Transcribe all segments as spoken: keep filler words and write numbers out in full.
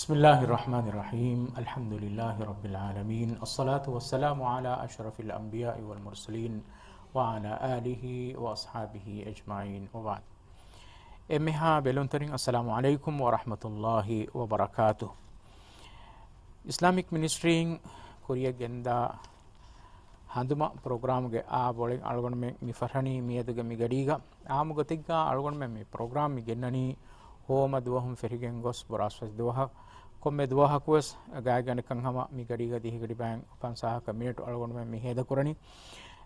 بسم الله الرحمن الرحيم. الحمد لله رب العالمين. الصلاة والسلام على أشرف الأنبياء والمرسلين وعلى آله وأصحابه أجمعين وبعد. އެންމެހާ ބެލުންތެރިން، އައްސަލާމު ޢަލައިކުމް ވަރަޙްމަތުﷲި ވަބަރަކާތުހު. އިސްލާމިކް މިނިސްޓްރީން ކުރިއަށް ގެންދާ ހަނދުމަ ޕްރޮގްރާމްގެ އާ ބޮޅެތި އަޅުގަނޑުމެން މި ފަށަނީ މިއަދުގެ މި ގަޑީގަ. އާއްމު ގޮތެއްގަ އަޅުގަނޑުމެން މި ޕްރޮގްރާމް މި ގެންނަނީ ހޯމަ ދުވަހުން ފެށިގެން ގޮސް ބުރާސްފަސް ދުވަހަށް. ކޮންމެ ދުވަހަކުވެސް ގާތްގަނޑަކަށް ހަމަ މި ގަޑީގަ ދިހަ ގަޑި ބައިން ފަންސާހަކަށް މިނެޓު އަޅުގަނޑުމެން މި ހޭދަކުރަނީ.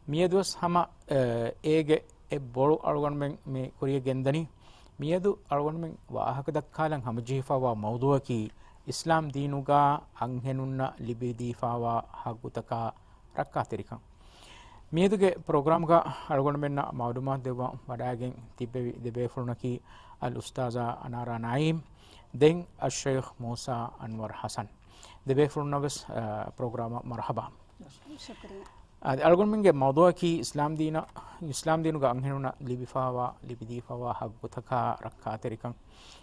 މިއަދުވެސް ހަމަ، އެ، އޭގެ އެއް ބޮޅު އަޅުގަނޑުމެން މި ކުރިއަށް ގެންދަނީ. މިއަދު އަޅުގަނޑުމެން ވާހަކަ ދައްކާލަން ހަމަޖެހިފައިވާ މައުޟޫއަކީ އިސްލާމް ދީނުގަ އަންހެނުންނަށް ލިބިދީފައިވާ ހައްގުތަކާ ރައްކާތެރިކަން. މިއަދުގެ ޕްރޮގްރާމްގަ އަޅުގަނޑުމެންނަށް މަޢުލޫމާތު ދެއްވަން ވަޑައިގެން ތިއްބެވި ދެބޭފުޅުންނަކީ އަލްއުސްތާޛާ އަނާރާ ނަޢީމް، ދެން އައްޝައިޚް މޫސާ އަންވަރު ޙަސަން. ދެބޭފުޅުންނަށްވެސް، އަ، ޕްރޮގްރާމަށް މަރުޙަބާ. ޝުކުރިއްޔާ. އަދި އަޅުގަނޑުމެންގެ މައުޟޫއަކީ އިސްލާމް ދީނަށް، އިސްލާމް ދީނުގަ އަންހެނުންނަށް ލިބިފައިވާ، ލިބިދީފައިވާ ހައްގުތަކާ ރައްކާތެރިކަން.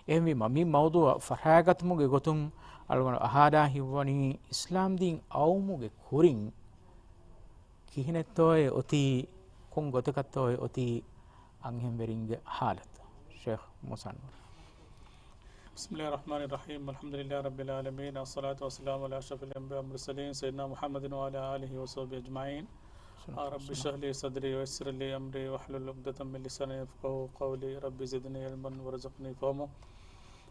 އެހެންވީމަ، މި މައުޟޫއަށް ފަށާގަތުމުގެ ގޮތުން އަޅުގަނޑު އަހާލާ ހިތްވަނީ އިސްލާމް ދީން އައުމުގެ ކުރިން ކިހިނެއްތޯއޭ އޮތީ، ކޮން ގޮތަކަށްތޯއޭ އޮތީ އަންހެންވެރިންގެ ޙާލަތު؟ ޝޭޚް މޫސާ އަންވަރު. بسم الله الرحمن الرحيم. الحمد لله رب العالمين. الصلاة والسلام على أشرف الأنبياء والمرسلين سيدنا محمد وعلى آله وصحبه أجمعين. رب اشرح لي صدري ويسر لي أمري واحلل عقدة من لساني يفقهوا قولي. رب زدني علما وارزقني فهما.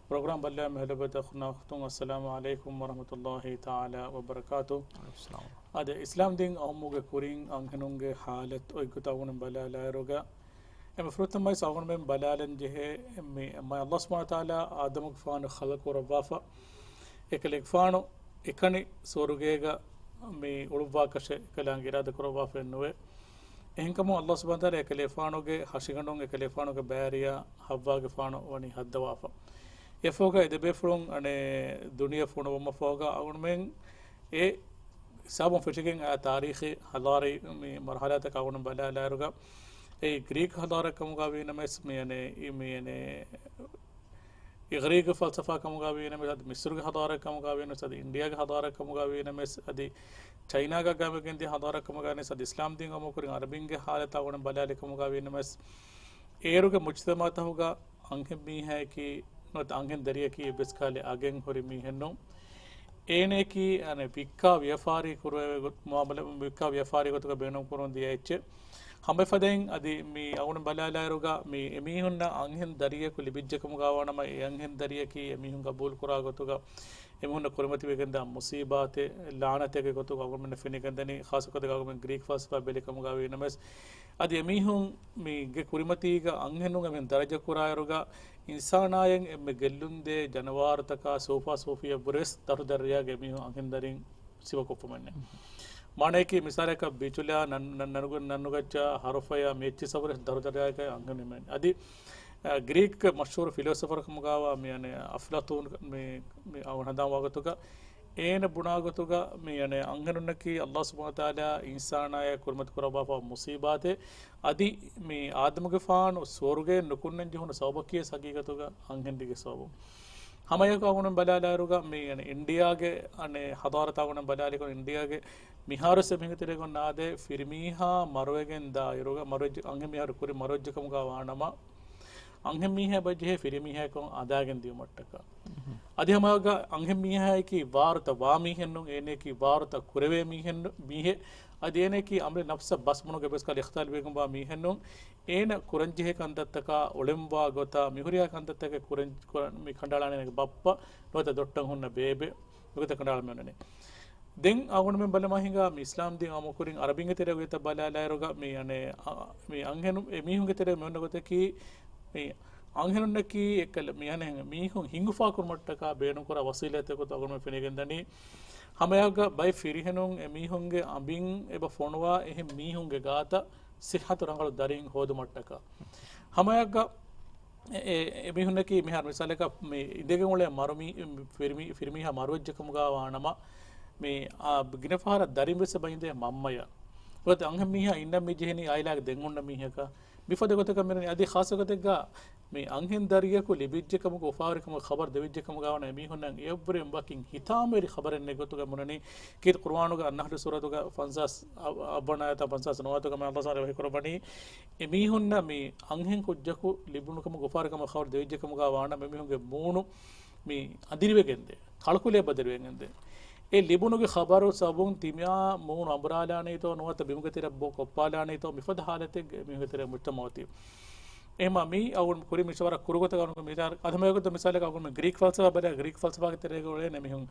ޕްރޮގްރާމް ބައްލަވާ މި ހެލޮބަތަ ޚުނާ އުޚްތުން، އައްސަލާމު ޢަލައިކުމް ވަރަޙްމަތުﷲި ތަޢާލާ ވަބަރަކާތުހު. ވަޢަލައިކުމުއްސަލާމް. އަދި އިސްލާމް ދީން އައުމުގެ ކުރިން އަންހެނުންގެ ޙާލަތު އޮތްގޮތަށް އަޅުގަނޑު ބަލާލާއިރުގަ، އެންމެ ފުރަތަމަ ވެސް އަޅުގަނޑުމެން ބަލާލަން ޖެހޭ، މި، މި ﷲ ސުބްޙާނަހޫ ވަތަޢާލާ އާދަމުގެފާނު ޚަލްޤު ކުރައްވާފަ، އެކަލޭގެފާނު އެކަނި ސުވަރުގޭގަ މި އުޅުއްވާކަށެއް އެކަލާނގެ އިރާދަ ކުރައްވާފައެއް ނުވޭ. އެހެންކަމުން ﷲ ސުބްޙާނަހޫ ވަތަޢާލާ އެކަލޭފާނުގެ ހަށިގަނޑުން އެކަލޭފާނުގެ ބައިވެރިޔާ ޙައްވާގެފާނު ވަނީ ހައްދަވާފަ. އެފަހުގަ އެ ދެބޭފުޅުން އަނެއް ދުނިޔެ ފޮނުވުމަށްފަހުގަ އަޅުގަނޑުމެން އެ ހިސާބުން ފެށިގެން އާ ތާރީޚީ ޙަޟާރީ މި މަރުޙަލާތަކަށް އަޅުގަނޑު ބަލާލާއިރުގަ، އެއީ ގްރީކް ޙަޟާރަތް ކަމުގަ ވީނަމަވެސް، މި އަނެއް، މި އަނެއް، އިޣްރީގު ފަލްސަފާ ކަމުގަ ވީނަމަވެސް، އަދި މިޞްރުގެ ޙަޟާރަތް ކަމުގަ ވީނަމަވެސް، އަދި އިންޑިއާގެ ޙަޟާރަތް ކަމުގަ ވީނަމަވެސް، އަދި ޗައިނާގަ ގާމެ ގެންދިޔަ ޙަޟާރަތް ކަމުގަ ވީނަމަވެސް، އަދި އިސްލާމް ދީން އައުމު ކުރިން ޢަރަބިންގެ ޙާލަތާ އަޅުގަނޑު ބަލާލި ކަމުގަ ވީނަމަވެސް، އޭރުގެ މުޖްތަމަޢުތަކުގަ އަންހެން މީހާއަކީ ނުވަތަ އަންހެން ދަރިއަކީ އެއްވެސް ކަހަލަ އަގެއް ހުރި މީހެއް ނޫން. އޭނައަކީ އަނެއް ވިއްކާ ވިޔަފާރި ކުރެވޭ ގޮތް، މުއާމަލާ ވިއްކާ ވިޔަފާރި ގޮތުގަ ބޭނުން ކުރަމުން ދިޔަ އެއްޗެއް. ހަމަ އެފަދައިން އަދި މި އަޅުގަނޑު ބަލާލާއިރުގަ މި އެމީހުންނަށް އަންހެން ދަރިއަކު ލިބިއްޖެ ކަމުގަ ވާނަމަ، އެ އަންހެން ދަރިއަކީ އެމީހުން ގަބޫލު ކުރާ ގޮތުގަ އެމީހުންނަށް ކުރިމަތިވެގެންދާ މުޞީބާތެއް، ލަޢުނަތެއްގެ ގޮތުގަ އަޅުގަނޑުމެންނަށް ފެނިގެންދަނީ. ޚާއްޞަކޮށް އަޅުގަނޑުމެން ގްރީކް ފަލްސަފާ ބެލި ކަމުގަ ވީނަމަވެސް، އަދި އެމީހުން މީގެ ކުރިމަތީގަ އަންހެނުން އެމީހުން ދަރަޖަ ކުރާއިރުގަ، އިންސާނާއަށް އެންމެ ގެއްލުންދޭ ޖަނަވާރުތަކާ ސޫފާ ސޫފިއްޔާ ވުރެސް ދަރު ދަރިޔާގެ އެމީހުން އަންހެން ދަރިން ސިފަކޮށްފަ މެންނެ. މާނައަކީ މިސާލަކަށް ބިޗުލާ ނަން-، ނަން-، ނަނުގަ-، ނަންނުގައްޗާ ހަރުފަޔާ މި އެއްޗިއްސަ ވުރެސް ދަރު ދަރިޔާގެ އަންހެނުން މެން. އަދި، އަ، ގްރީކްގެ މަޝްހޫރު ފިލޯސަފަރ ކަމުގަވާ މި އަނެއް އަފްލަތޫން މި، މި އަޅުގަނޑު ހަނދާންވާ ގޮތުގަ، އޭނަ ބުނާ ގޮތުގަ މި އަނެއް އަންހެނުންނަކީ ﷲ ސުބްޙާނަހޫ ވަތަޢާލާ އިންސާނާއަށް ކުރިމަތި ކުރައްވާފަ މުޞީބާތެއް. އަދި މި އާދަމުގެފާނު ސުވަރުގެއިން ނުކުންނަން ޖެހުނު ސަބަބަކީ ވެސް ހަގީގަތުގަ އަންހެންނެއްގެ ސަބަބުން. ހަމައެއާއެކު އަޅުގަނޑު ބަލާލާއިރުގަ މި އަނެއް އިންޑިއާގެ އަނެއް ޙަޟާރަތާ އަޅުގަނޑު ބަލާލިކަމަށް އިންޑިއާގެ މިހާރުވެސް އެމީހުންގެ ތެރޭގަ އޮންނާދޭ ފިރިމީހާ މަރުވެގެން ދާއިރުގަ މަރުވެއްޖެ-، އަންހެން މީހާ ކުރިން މަރުވެއްޖެ ކަމުގަ ވާނަމަ، އަންހެން މީހާ ބައްޖެހޭ ފިރިމީހާއަކު އަނދާގެން ދިޔުމަށްޓަކާ. އަދި ހަމައެއާއެކު އަންހެން މީހާއަކީ ވާރުތަ ވާ މީހެއް ނޫން، އޭނައަކީ ވާރުތަ ކުރެވޭ މީހެއް ނޫ-، މީހެއް. އަދި އޭނައަކީ އަމްރި ނަފްސަށް ބަސްބުނުގެ އެއްވެސް ކަހަލަ އިޚްތިލާފް ވެގެންވާ މީހެއް ނޫން. އޭނަ ކުރަންޖެހޭ ކަންތައްތަކާ، އޮޅެންވާ ގޮތާ، މިހުރިހާ ކަންތައްތަކެއް ކުރަން، ކުރަން މި ކަނޑައަޅާނީ އޭނަގެ ބައްޕަ ނުވަތަ ދޮށްޓަށް ހުންނަ ބޭބެ. މިގޮތަށް ކަނޑައަޅަން މި އޮންނަނީ. ދެން އަޅުގަނޑުމެން ބަލަމާ ހިނގާ މި އިސްލާމް ދީން އައުމު ކުރިން އަރަބިންގެ ތެރޭގަ އޮތް ބަލާލާއިރުގަ މި އަނެއް، އަ، މި އަންހެނު-، އެ މީހުންގެ ތެރޭ މި އޮންނަ ގޮތަކީ މި އަންހެނުންނަކީ އެއްކަލަ މި އަނެއް މީހުން ހިނގުފާ ކުރުމަށްޓަކާ ބޭނުންކުރާ ވަސީލަތެއް ގޮތަށް އަޅުގަނޑުމެން ފެނިގެންދަނީ. ހަމައެއާއެކު ބައެއް ފިރިހެނުން އެ މީހުންގެ އަނބިން އެބަ ފޮނުވާ އެހެން މީހުންގެ ގާތަށް ސިއްހަތު ރަނގަޅު ދަރިން ހޯދުމަށްޓަކާ. ހަމައެއާއެކު އެ، އެ، އެމީހުންނަކީ މިހާރު މިސާލަކަށް މި އިނދެގެން އުޅޭ މަރު މީ-، ފިރިމީ-، ފިރިމީހާ މަރުވެއްޖެ ކަމުގަ ވާނަމަ، މި، އާ، ގިނަ ފަހަރަށް ދަރިން ވެސް އެބަ އިނދޭ މަންމަޔަށް. ނުވަތަ އަންހެން މީހާ އިންނަން މި ޖެހެނީ އާއިލާގެ ދެން އޮންނަ މީހަކަށް. މިފަދަ ގޮތަކަށް މިނަނީ އަދި ޚާއްޞަ ގޮތެއްގަ މި އަންހެން ދަރިޔަކު ލިބިއްޖެ ކަމުގެ އުފާވެރިކަމުގެ ޚަބަރު ދެވިއްޖެ ކަމުގަ ވަނަ އެމީހުންނަށް އެއަށްވުރެން ވަކިން ހިތާމަވެރި ޚަބަރެއް ނެތް ގޮތުގަ މިނަނީ. ކީރިތި ޤުރުއާނުގަ އައްނަޙްލު ސޫރަތުގަ ފަންސާސް އަ-، އަށްވަނަ އާޔަތާ ފަންސާސް ނުވަ އާޔަތުގަ މި ﷲ ސުބްޙާނަހޫ ވަޙީ ކުރައްވަނީ އެމީހުންނަށް މި އަންހެން ކުއްޖަކު ލިބުނު ކަމުގެ އުފާވެރިކަމުގެ ޚަބަރު ދެވިއްޖެ ކަމުގަ ވަނަ އެމީހުންގެ މޫނު މި އަނދިރިވެގެންދޭ، ކަޅުކުލައަށް ބަދަލުވެގެންދޭ. އެ ލިބުނުގެ ޚަބަރު ސަބަބުން ތިމާ މޫނު އަނބުރާލާނީތޯ ނުވަތަ ބިމުގެ ތެރެއަށް ބޯ ކޮއްޕާލާނީތޯ މިފަދަ ޙާލަތެއް އެމީހުންގެ ތެރެއަށް މުޖްތަމަޢު އޮތީ. އެހެންމަ މީ އަޅުގަނޑު ކުރި މި ވަރަށް ކުރު ގޮތަކަށް އަޅުގަނޑު މިސާލަކަށް އަޅުގަނޑު ގްރީކް ފަލްސަފާ ބަލާ ގްރީކް ފަލްސަފާގެ ތެރޭގަ އުޅޭނެ މީހުން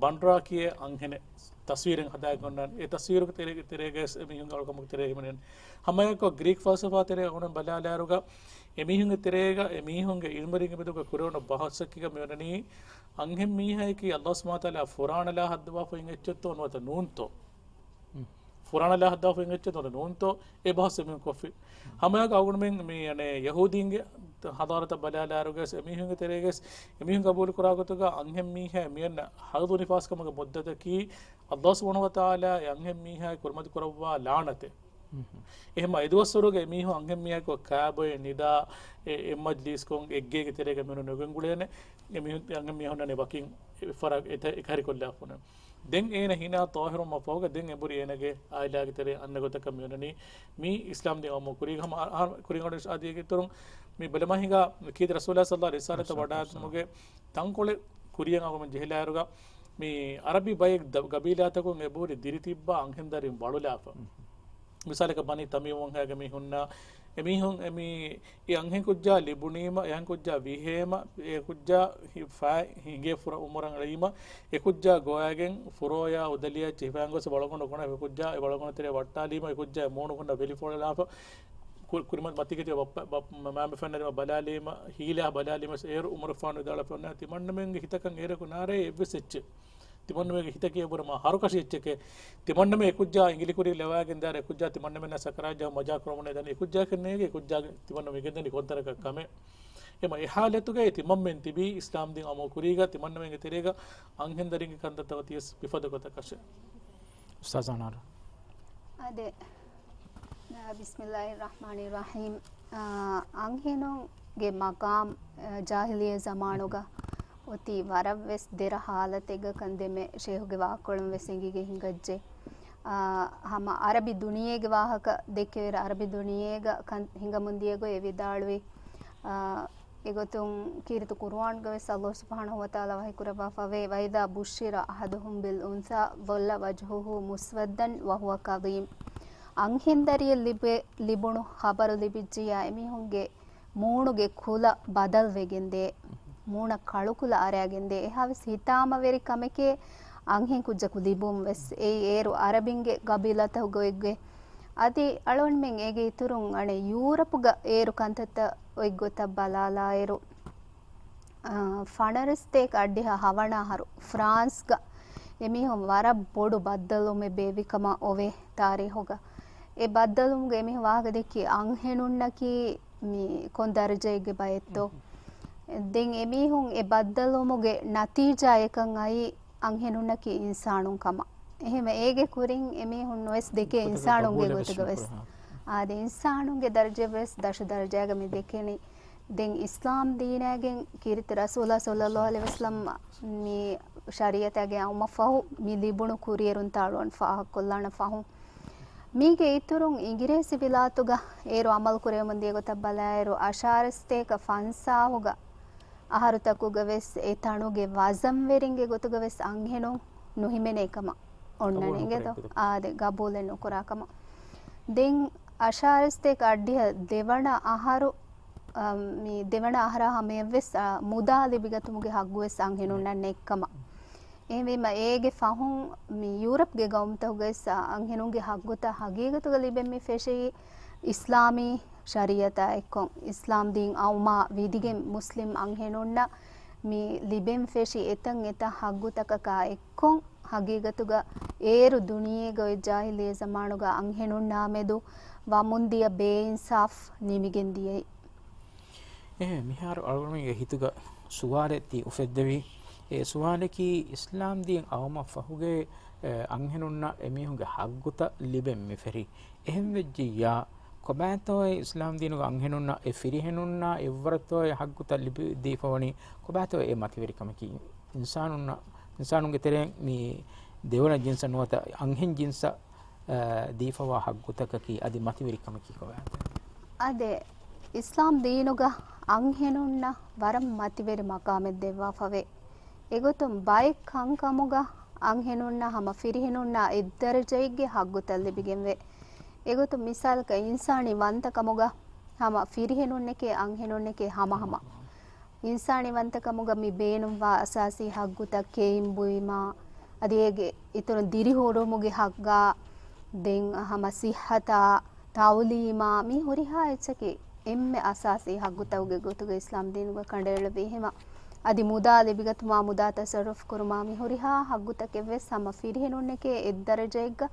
ބަންޑްރާ ކިޔޭ އަންހެނެއް ތަސްވީރެއް ހަދާގެން އޮންނާނެ. އެ ތަސްވީރުގެ ތެރޭގަ، ތެރޭގަ އެމީހުން އަޅުކަމުގެ ތެރޭ ހިމެނެން. ހަމައެއކޮށް ގްރީކް ފަލްސަފާ ތެރޭ އަޅުގަނޑު ބަލާލާއިރުގަ އެމީހުންގެ ތެރޭގަ އެމީހުންގެ އިލްމުވެރިންގެ މެދުގަ ކުރެވުނު ބަހަސްއަކީގަ މިވަނީ އަންހެން މީހައަކީ ﷲ ސުބްޙާނަހޫ ވަތަޢާލާ ފުރާނަލާ ހައްދަވާފަ އިން އެއްޗެއްތޯ ނުވަތަ ނޫންތޯ؟ ފުރާނަލާ ހައްދަވާފަ އިން އެއްޗެއްތޯ ނޫންތޯ؟ އެ ބަހަސް އެމީހުން ކޮށްފި. ހަމައެކަ އަޅުގަނޑުމެން މި އަނެއް ޔަހޫދީންގެ ޙަޟާރަތަށް ބަލާލާއިރުގަސް އެމީހުންގެ ތެރޭގަސް އެމީހުން ޤަބޫލު ކުރާ ގޮތުގަ އަންހެން މީހާ މިއަންނަ ޙައިޟު ނިފާސް ކަމުގެ މުއްދަތަކީ ﷲ ސުބްޙާނަހޫ ވަތަޢާލާ އެ އަންހެން މީހާ ކުރިމަތި ކުރައްވާ ލަޢުނަތެއް. އެހެންމަ އެދުވަސްވަރުގެ އެމީހުން އަންހެން މީހާއެކު ކާބޮއެ ނިދާ އެ، އެއް މަޖްލީސްކޮށް އެއްގޭގެ ތެރޭގަ މިނޫން ނުގެންގުޅޭނެ. އެމީހުން އަންހެން މީހުންނަނީ ވަކިން އެއްފަރާތް އެތަ-، އެކަހެރިކޮށްލާފަ އޮންނަ. ދެން އޭނަ ހިނާ ޠާހިރުވުމަށް ފަހުގަ ދެން އެނބުރި އޭނަގެ އާއިލާގެ ތެރޭ އަންނަ ގޮތަކަށް މިއޮންނަނީ މީ އިސްލާމް ދީން އައުމު ކުރީގަ. ހަމަ އަ-، އަ-، ކުރިން އޮޑި އާދީގެ އިތުރުން މި ބަލަމާ ހިނގާ ކީރިތި ރަސޫލާ ޞައްލައްލާހު ޢަލައިހި ވަސައްލަމަ ވަޑާއިންމުގެ ތަންކޮޅެއް ކުރިޔަށް އަޅުގަނޑު ޖެހިލާއިރުގަ މި އަރަބި ބައެއް ދަ-، ގަބީލާތަކުން އެބުރި ދިރިތިއްބާ އަންހެންދަރިން ވަޅުލާފަ. މިސާލަކަށް ބަނީ ތަމީމު ވަންހައިގެ މީހުންނާ އެމީހުން އެމީ އެ އަންހެން ކުއްޖާ ލިބުނީމަ، އެ އަންހެން ކުއްޖާ ވިހޭމަ، އެ ކުއްޖާ ހި-، ފައި ހިނގޭ ފުރަ އުމުރަށް އެޅީމަ، އެ ކުއްޖާ ގޮވައިގެން ފުރޯޔާ އުދަލިއަށް ޗިހިފައިން ގޮސް ވަޅުގަނޑު ގޮނަ އެ ކުއްޖާ އެ ވަޅުގަނޑު ތެރޭ ވައްޓާލީމަ، އެ ކުއްޖާ އެ މޫނު ގޮންނަ ވެލި ފޮޅެލާފަ، ކު-، ކުރިމަތި މަތީގަ ބައްޕަ، ބަ-، މަ-، މައިންބަފައިންނާ މަ ބަލާލީމަ، ހީލާ ބަލާލީމަ، އޭރު އުމުރުފާނު ވިދާޅުވެފަ އޮންނާ ތިމަންނަމެންގެ ހިތަކަށް އޭރަކު ނާރޭ އެއްވެސް އެއްޗެއް. ތިމަންނަމެންގެ ހިތަކީ އެބުރަ މާ ހަރުކަށި އެއްޗެކޭ. ތިމަންނަމެން އެކުއްޖާ އިނގިލިކުރި ލަވާގެން ދާރ އެކުއްޖާ ތިމަންނަމެންނާ ސަކަރާތް ޖަހަން މަޖާ ކުރަމުން ދަނީ އެކުއްޖާކަށް ނޭނގެ އެކުއްޖާ ތިމަންނަމެން ގެންދަނީ ކޮންތަނަކަށް ކަމެއް. އެމަ އެ ޙާލަތުގައި ތިމަންމެން ތިބީ އިސްލާމް ދީން އަމު ކުރީގަ ތިމަންނަމެންގެ ތެރޭގަ އަންހެންދަރިންގެ ކަންތައްތައް ވަތިޔަސް މިފަދަ ގޮތަކަށެ. އުސްތާޒާ ނާރު. އާދެ. ބިސްމިއްލާހި ރަޙްމާނި ރަޙީމް. އާ، އަންހެނުންގެ މަޤާމް، އާ، ޖާހިލިއްޔަ ޒަމާނުގަ އޮތީ ވަރަށްވެސް ދެރަ ޙާލަތެއްގަ ކަން ދެމެ ޝޭހުގެ ވާހަކަކޮޅުން ވެސް އެނގިގެން ހިނގައްޖެ. އާ، ހަމަ އަރަބި ދުނިޔޭގެ ވާހަކަ ދެކެވިއިރު އަރަބި ދުނިޔޭގަ ކަން ހިނގަމުން ދިޔަ ގޮތް އެ ވިދާޅުވި. އާ، އެގޮތުން ކީރިތި ޤުރުއާންގަ ވެސް ﷲ ސުބްޙާނަހޫ ވަތަޢާލާ ވަޙީ ކުރައްވާފަވޭ، وَإِذَا بُشِّرَ أَحَدُهُمْ بِالْأُنْثَىٰ ظَلَّ وَجْهُهُ مُسْوَدًّا وَهُوَ كَظِيمٌ. އަންހެންދަރިއެއް ލިބެ-، ލިބުނު ޚަބަރު ލިބިއްޖިއްޔާ އެމީހުންގެ މޫނުގެ ކުލަ ބަދަލުވެގެންދޭ، މޫނަށް ކަޅުކުލަ އަރާގެންދޭ. އެހާވެސް ހިތާމަވެރި ކަމެކޭ އަންހެން ކުއްޖަކު ލިބުން ވެސް. އެއީ އޭރު އަރަބިންގެ ގަބީލާތަކުގައި އޮތްގޮތް. އަދި އަޅުގަނޑުމެން އޭގެ އިތުރުން އަނެއް ޔޫރަޕުގަ އޭރު ކަންތައްތައް އޮތް ގޮތަށް ބަލާލާއިރު، އާ، ފަނަރަ ސަތޭކަ އަށްޑިހަ ހަވަނަ އަހަރު ފްރާންސްގަ އެމީހުން ވަރަށް ބޮޑު ބައްދަލުވުމެއް ބޭއްވި ކަމަށް އޮވޭ ތާރީހުގަ. އެ ބައްދަލުވުމުގަ އެމީހުން ވާހަކަ ދެއްކީ އަންހެނުންނަކީ މި ކޮން ދަރަޖައެއްގެ ބައެއްތޯ. ދެން އެމީހުން އެ ބައްދަލުވުމުގެ ނަތީޖާއަކަށް އައީ އަންހެނުންނަކީ އިންސާނުން ކަމަށް. އެހެންވެ، އޭގެ ކުރިން އެމީހުން ނުވެސް ދެކޭ އިންސާނުންގެ ގޮތުގަ ވެސް. އާދެ، އިންސާނުންގެ ދަރަޖަ ވެސް ދަށު ދަރަޖައިގަ މި ދެކެނީ. ދެން އިސްލާމް ދީނާގެން ކީރިތި ރަސޫލާ ޞައްލައްލާހު ޢަލައިހި ވަސައްލަމް މި ޝަރީޢަތާގެ އައުމަށް ފަހު، މި ލިބުނު ކުރިއެރުންތައް އަޅުގަނޑު ފާހަގަކޮށްލާނަ ފަހުން، މީގެ އިތުރުން އިނގިރޭސި ވިލާތުގަ އޭރު ޢަމަލު ކުރެވެމުން ދިޔަ ގޮތަށް ބަލާއިރު، އަށާރަ ސަތޭކަ ފަންސާހުގަ އަހަރުތަކުގަ ވެސް އެ ތަނުގެ ވަޒަންވެރިންގެ ގޮތުގަ ވެސް އަންހެނުން ނުހިމެނޭ ކަމަށް އޮންނަނީ އިނގޭތޯ؟ އާދެ، ގަބޫލެއް ނުކުރާ ކަމަށް. ދެން އަށާރަ ސަތޭކަ އަށްޑިހަ ދެވަނަ އަހަރު، އަ، މި ދެވަނަ އަހަރާ ހަމަޔަށްވެސް، އަ، މުދާ ލިބިގަތުމުގެ ހައްގުވެސް އަންހެނުންނަށް ނެތްކަމަށް. އެހެންވީމަ، އޭގެ ފަހުން މި ޔޫރަޕްގެ ގައުމުތަކުގަވެސް އަންހެނުންގެ ހައްގުތައް ހަގީގަތުގަ ލިބެން މި ފެށީ އިސްލާމީ ޝަރީޢަތާ އެއްކޮށް، އިސްލާމް ދީން އައުމާ ވިދިގެން މުސްލިމް އަންހެނުންނަށް މި ލިބެން ފެށި އެތަން އެތައް ހައްގުތަކަކާ އެއްކޮށް، ހަގީގަތުގަ އޭރު ދުނިޔޭގަ އޮތް ޖާހިލިއްޔަ ޒަމާނުގަ އަންހެނުންނާމެދު ވަމުންދިޔަ ބޭއިންސާފް ނިމިގެން ދިޔައީ. އެހެން މިހާރު އަޅުގަނޑުމެންގެ ހިތުގަ ސުވާލެއް ތި އުފެއްދެވި. އެ ސުވާލަކީ، އިސްލާމް ދީން އައުމަށް ފަހުގެ، އެ، އަންހެނުންނަށް އެމީހުންގެ ހައްގުތައް ލިބެން މިފެށި. އެހެންވެއްޖިއްޔާ، ކޮބާތޯއޭ އިސްލާމް ދީނުގަ އަންހެނުންނަށް އެ ފިރިހެނުންނާ އެއްވަރަށްތޯއޭ ހައްގުތައް ލިބި ދީފަވަނީ؟ ކޮބާތޯއޭ އެ މަތިވެރިކަމަކީ؟ އިންސާނުންނަށް، އިންސާނުންގެ ތެރެއިން މި ދެވަނަ ޖިންސަށް ނުވަތަ އަންހެން ޖިންސަށް، އާ، ދީފަވާ ހައްގުތަކަކީ އަދި މަތިވެރިކަމަކީ ކޮބާތޯ؟ އާދެ، އިސްލާމް ދީނުގަ އަންހެނުންނަށް ވަރަށް މަތިވެރި މަޤާމެއް ދެއްވާފަވޭ. އެގޮތުން ބައެއް ކަންކަމުގަ އަންހެނުންނަށް ހަމަ ފިރިހެނުންނާ އެއްދަރަޖައެއްގެ ހައްގުތައް ލިބިގެންވޭ. އެގޮތުން މިސާލަކަށް އިންސާނީ ވަންތަކަމުގަ ހަމަ ފިރިހެނުންނެކޭ އަންހެނުންނެކޭ ހަމަހަމަ. އިންސާނީ ވަންތަކަމުގަ މި ބޭނުންވާ އަސާސީ ހައްގުތައް ކެއިން ބުއިމާ، އަދި އޭގެ އިތުރުން ދިރިހުރުމުގެ ހައްގާ، ދެން ހަމަ ސިއްހަތާ، ތައުލީމާ، މި ހުރިހާ އެއްޗަކީ އެންމެ އަސާސީ ހައްގުތަކުގެ ގޮތުގަ އިސްލާމް ދީނުގަ ކަނޑައެޅެވި. އެހެމަ އަދި މުދާ ލިބިގަތުމާ، މުދާ ތަސައްރުފް ކުރުމާ، މި ހުރިހާ ހައްގުތަކެއްވެސް ހަމަ ފިރިހެނުންނެކޭ އެއްދަރަޖައެއްގަ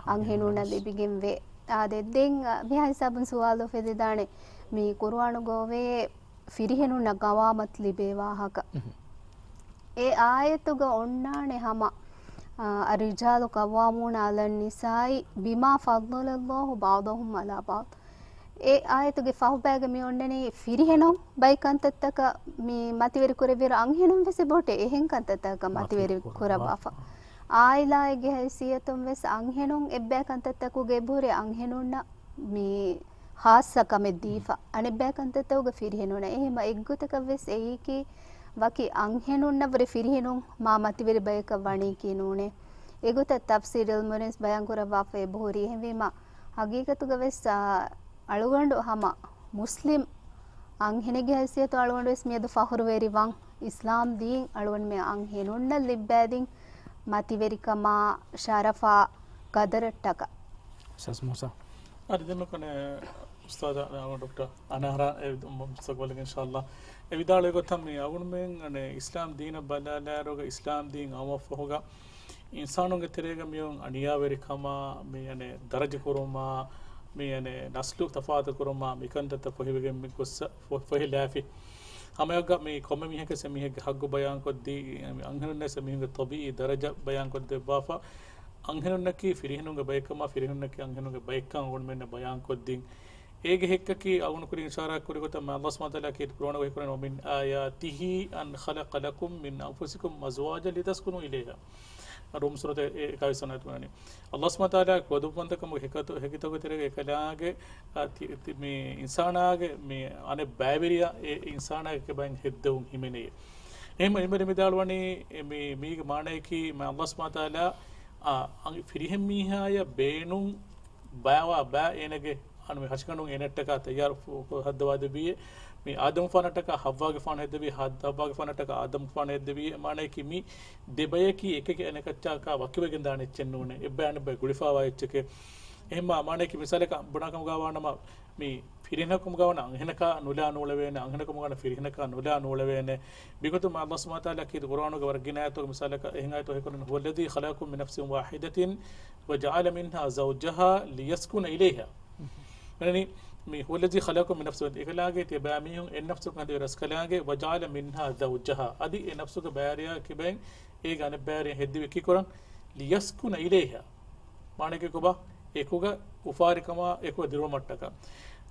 އަންހެނުންނަށް ލިބިގެންވޭ. އާދެ، ދެން މިހާ ހިސާބުން ސުވާލު އުފެދިދާނެ، މި ޤުރުއާނުގަ އޮވޭ ފިރިހެނުންނަށް ގަވާމަތު ލިބޭ ވާހަކަ. އެ އާޔަތުގަ އޮންނާނެ ހަމަ، އާ، الرجال قوامون على النساء بما فضل الله بعضهم على بعض. އެ އާޔަތުގެ ފަހުބައިގަ މި އޮންނަނީ ފިރިހެނުން ބައެއް ކަންތައްތަކަށް މި މަތިވެރި ކުރެއްވިއިރު އަންހެނުން ވެސް އެބަހުއްޓޭ އެހެން ކަންތައްތަކަކަށް މަތިވެރި ކުރައްވާފަ. އާއިލާއެއްގެ ހައިސިއްޔަތުން ވެސް އަންހެނުން އެއްބައި ކަންތައްތަކުގެ އެބަހުރި އަންހެނުންނަށް މި ޚާއްޞަ ކަމެއް ދީފަ، އަނެއްބައި ކަންތައްތަކުގަ ފިރިހެނުންނަށް. އެހެމަ އެއްގޮތަކަށް ވެސް އެއީކީ ވަކި އަންހެނުންނަށްވުރެ ފިރިހެނުން މާ މަތިވެރި ބަޔަކަށް ވަނީކީ ނޫނޭ. އެގޮތަށް ތަފްސީރު އިލްމުވެރިން ވެސް ބަޔާން ކުރައްވާފަ އެބަހުރި. އެހެންވީމަ ހަގީގަތުގަ ވެސް، އާ، އަޅުގަނޑު ހަމަ މުސްލިމް އަންހެނެއްގެ ހައިސިއްޔަތު އަޅުގަނޑު ވެސް މިއަދު ފަޚުރުވެރިވަން. އިސްލާމް ދީން އަޅުގަނޑުމެން އަންހެނުންނަށް ލިއްބައިދިން މަތިވެރިކަމާ، ޝަރަފާ، ޤަދަރަށްޓަކާ. އުސްތާޛް މޫސާ. އަދި ދެން ކަނެ އުސްތާޛާ ޑޮކްޓަރ އަނާރާ އެ މުސްތަޤްބަލުގަ އިންޝާﷲ އެ ވިދާޅުވި ގޮތަށް މި އަޅުގަނޑުމެން އަނެ އިސްލާމް ދީނަށް ބަލާލާއިރުގަ އިސްލާމް ދީން އައުމަށްފަހުގަ އިންސާނުންގެ ތެރޭގަ މިއޮން އަނިޔާވެރިކަމާ، މި އަނެ ދަރަޖަ ކުރުމާ، މި އަނެ ނަސްލު ތަފާތު ކުރުމާ، މިކަންތައްތައް ފޮހިވެގެން މި ގޮއްސަ ފޮ-، ފޮހިލާފި. ހަމައެއާއެކުގަ މި ކޮންމެ މީހަކަސް އެމީހެއްގެ ހައްގު ބަޔާންކޮށްދީ، އަންހެނުންނަސް އެމީހުންގެ ޠަބީޢީ ދަރަޖަ ބަޔާންކޮށްދެއްވާފަ، އަންހެނުންނަކީ ފިރިހެނުންގެ ބައެއްކަމާ، ފިރިހެނުންނަކީ އަންހެނުންގެ ބައެއްކަން އަޅުގަނޑުމެންނަށް ބަޔާންކޮށްދިން. އޭގެ ހެއްކަކީ އަޅުގަނޑު ކުރިން އިޝާރާތް ކުރި ގޮތަށް މާ ﷲ ސުބްޙާނަހޫ ވަތަޢާލާ ކީރިތި ޤުރުއާނުގަ ހީކުރަނީ، "وَمِنْ آيَاتِهِ أَنْ خَلَقَ لَكُمْ مِنْ أَنْفُسِكُمْ أَزْوَاجًا لِتَسْكُنُوا إِلَيْهَا." ރޫމް ސޫރަތުގެ އެ އެކާވީސް ވަނަ އާޔަތުގަ ވަނީ. ﷲ ސުބްޙާނަހޫ ވަތަޢާލާގެ ގޮވަމުންތަކަށް ހެކިތަކުގެ ތެރޭގަ އެކަލާނގެ، އާ، ތި-، ތި-، މި އިންސާނާގެ މި އަނެއް ބައިވެރިޔާ އެ އިންސާނާގެ ކިބައިން ހެއްދެވުން ހިމެނޭ. އެހެން އެންމެ މި ވިދާޅުވަނީ މި، މީގެ މާނަޔަކީ މާ ﷲ ސުބްޙާނަހޫ ވަތަޢާލާ، އާ، އަން-، ފިރިހެން މީހާޔަށް ބޭނުން ބާވާ ބާ އޭނަގެ އަން މި ހަށިގަނޑުން އޭނައަށްޓަކާ ތައްޔާރު ފު-، ފު-، ހައްދަވާދެއްވީއޭ. މި އާދަމުފާނަށްޓަކާ ހައްވާގެފާނު ހެއްދެވީ، ހައް-، ހައްވާގެފާނަށްޓަކާ އާދަމުފާނު ހެއްދެވީއޭ. މާނަޔަކީ މި ދެބަޔަކީ އެކެކެ އަނެކައްޗަކާ ވަކިވެގެންދާނެ އެއްޗެއް ނޫނޭ. އެއްބައި އަނެއްބައި ގުޅިފައިވާ އެއްޗެކޭ. އެހެންމާ މާނަޔަކީ މިސާލަކަށް ބުނާކަމުގަ ވާނަމަ، މި ފިރިހެނަކަމުގަ ވަނަ އަންހެނަކާ ނުލާ ނޫޅެވޭނެ، އަންހެނަކަމުގަ ވަނަ ފިރިހެނަކާ ނުލާ ނޫޅެވޭނެ. މިގޮތުން މާ ﷲ ސުބްޙާނަހޫ ވަތަޢާލާ ކީރިތި ޤުރުއާނުގެ ވަރަށް ގިނަ އާޔަތުގަ މިސާލަކަށް އެހެން އާޔަތު ހީކުރަނީ، "هُوَ الَّذِي خَلَقَكُم مِّن نَّفْسٍ وَاحِدَةٍ وَجَعَلَ مِنْهَا زَوْجَهَا لِيَسْكُنَ إِلَيْهَا." މި، "هُوَ الَّذِي خَلَقَكُم مِّن نَّفْسٍ وَاحِدَةٍ." އެކަލާނގެ ތިޔަ ބައިމީހުން އެއް ނަފްސަކުން ހެދި ރަސްކަލާނގެ، "وَجَعَلَ مِنْهَا زَوْجَهَا." އަދި އެ ނަފްސުގެ ބައިވެރިޔާ ކިބައިން އޭގެ އަނެއްބައިވެރިޔަށް ހެއްދެވި ކީކުރަން، "لِيَسْكُنَ إِلَيْهَا." މާނައަކީ ކޮބާ؟ އެކުގަ އުފާވެރިކަމާ އެކުގަ ދިރުވުމަށްޓަކާ.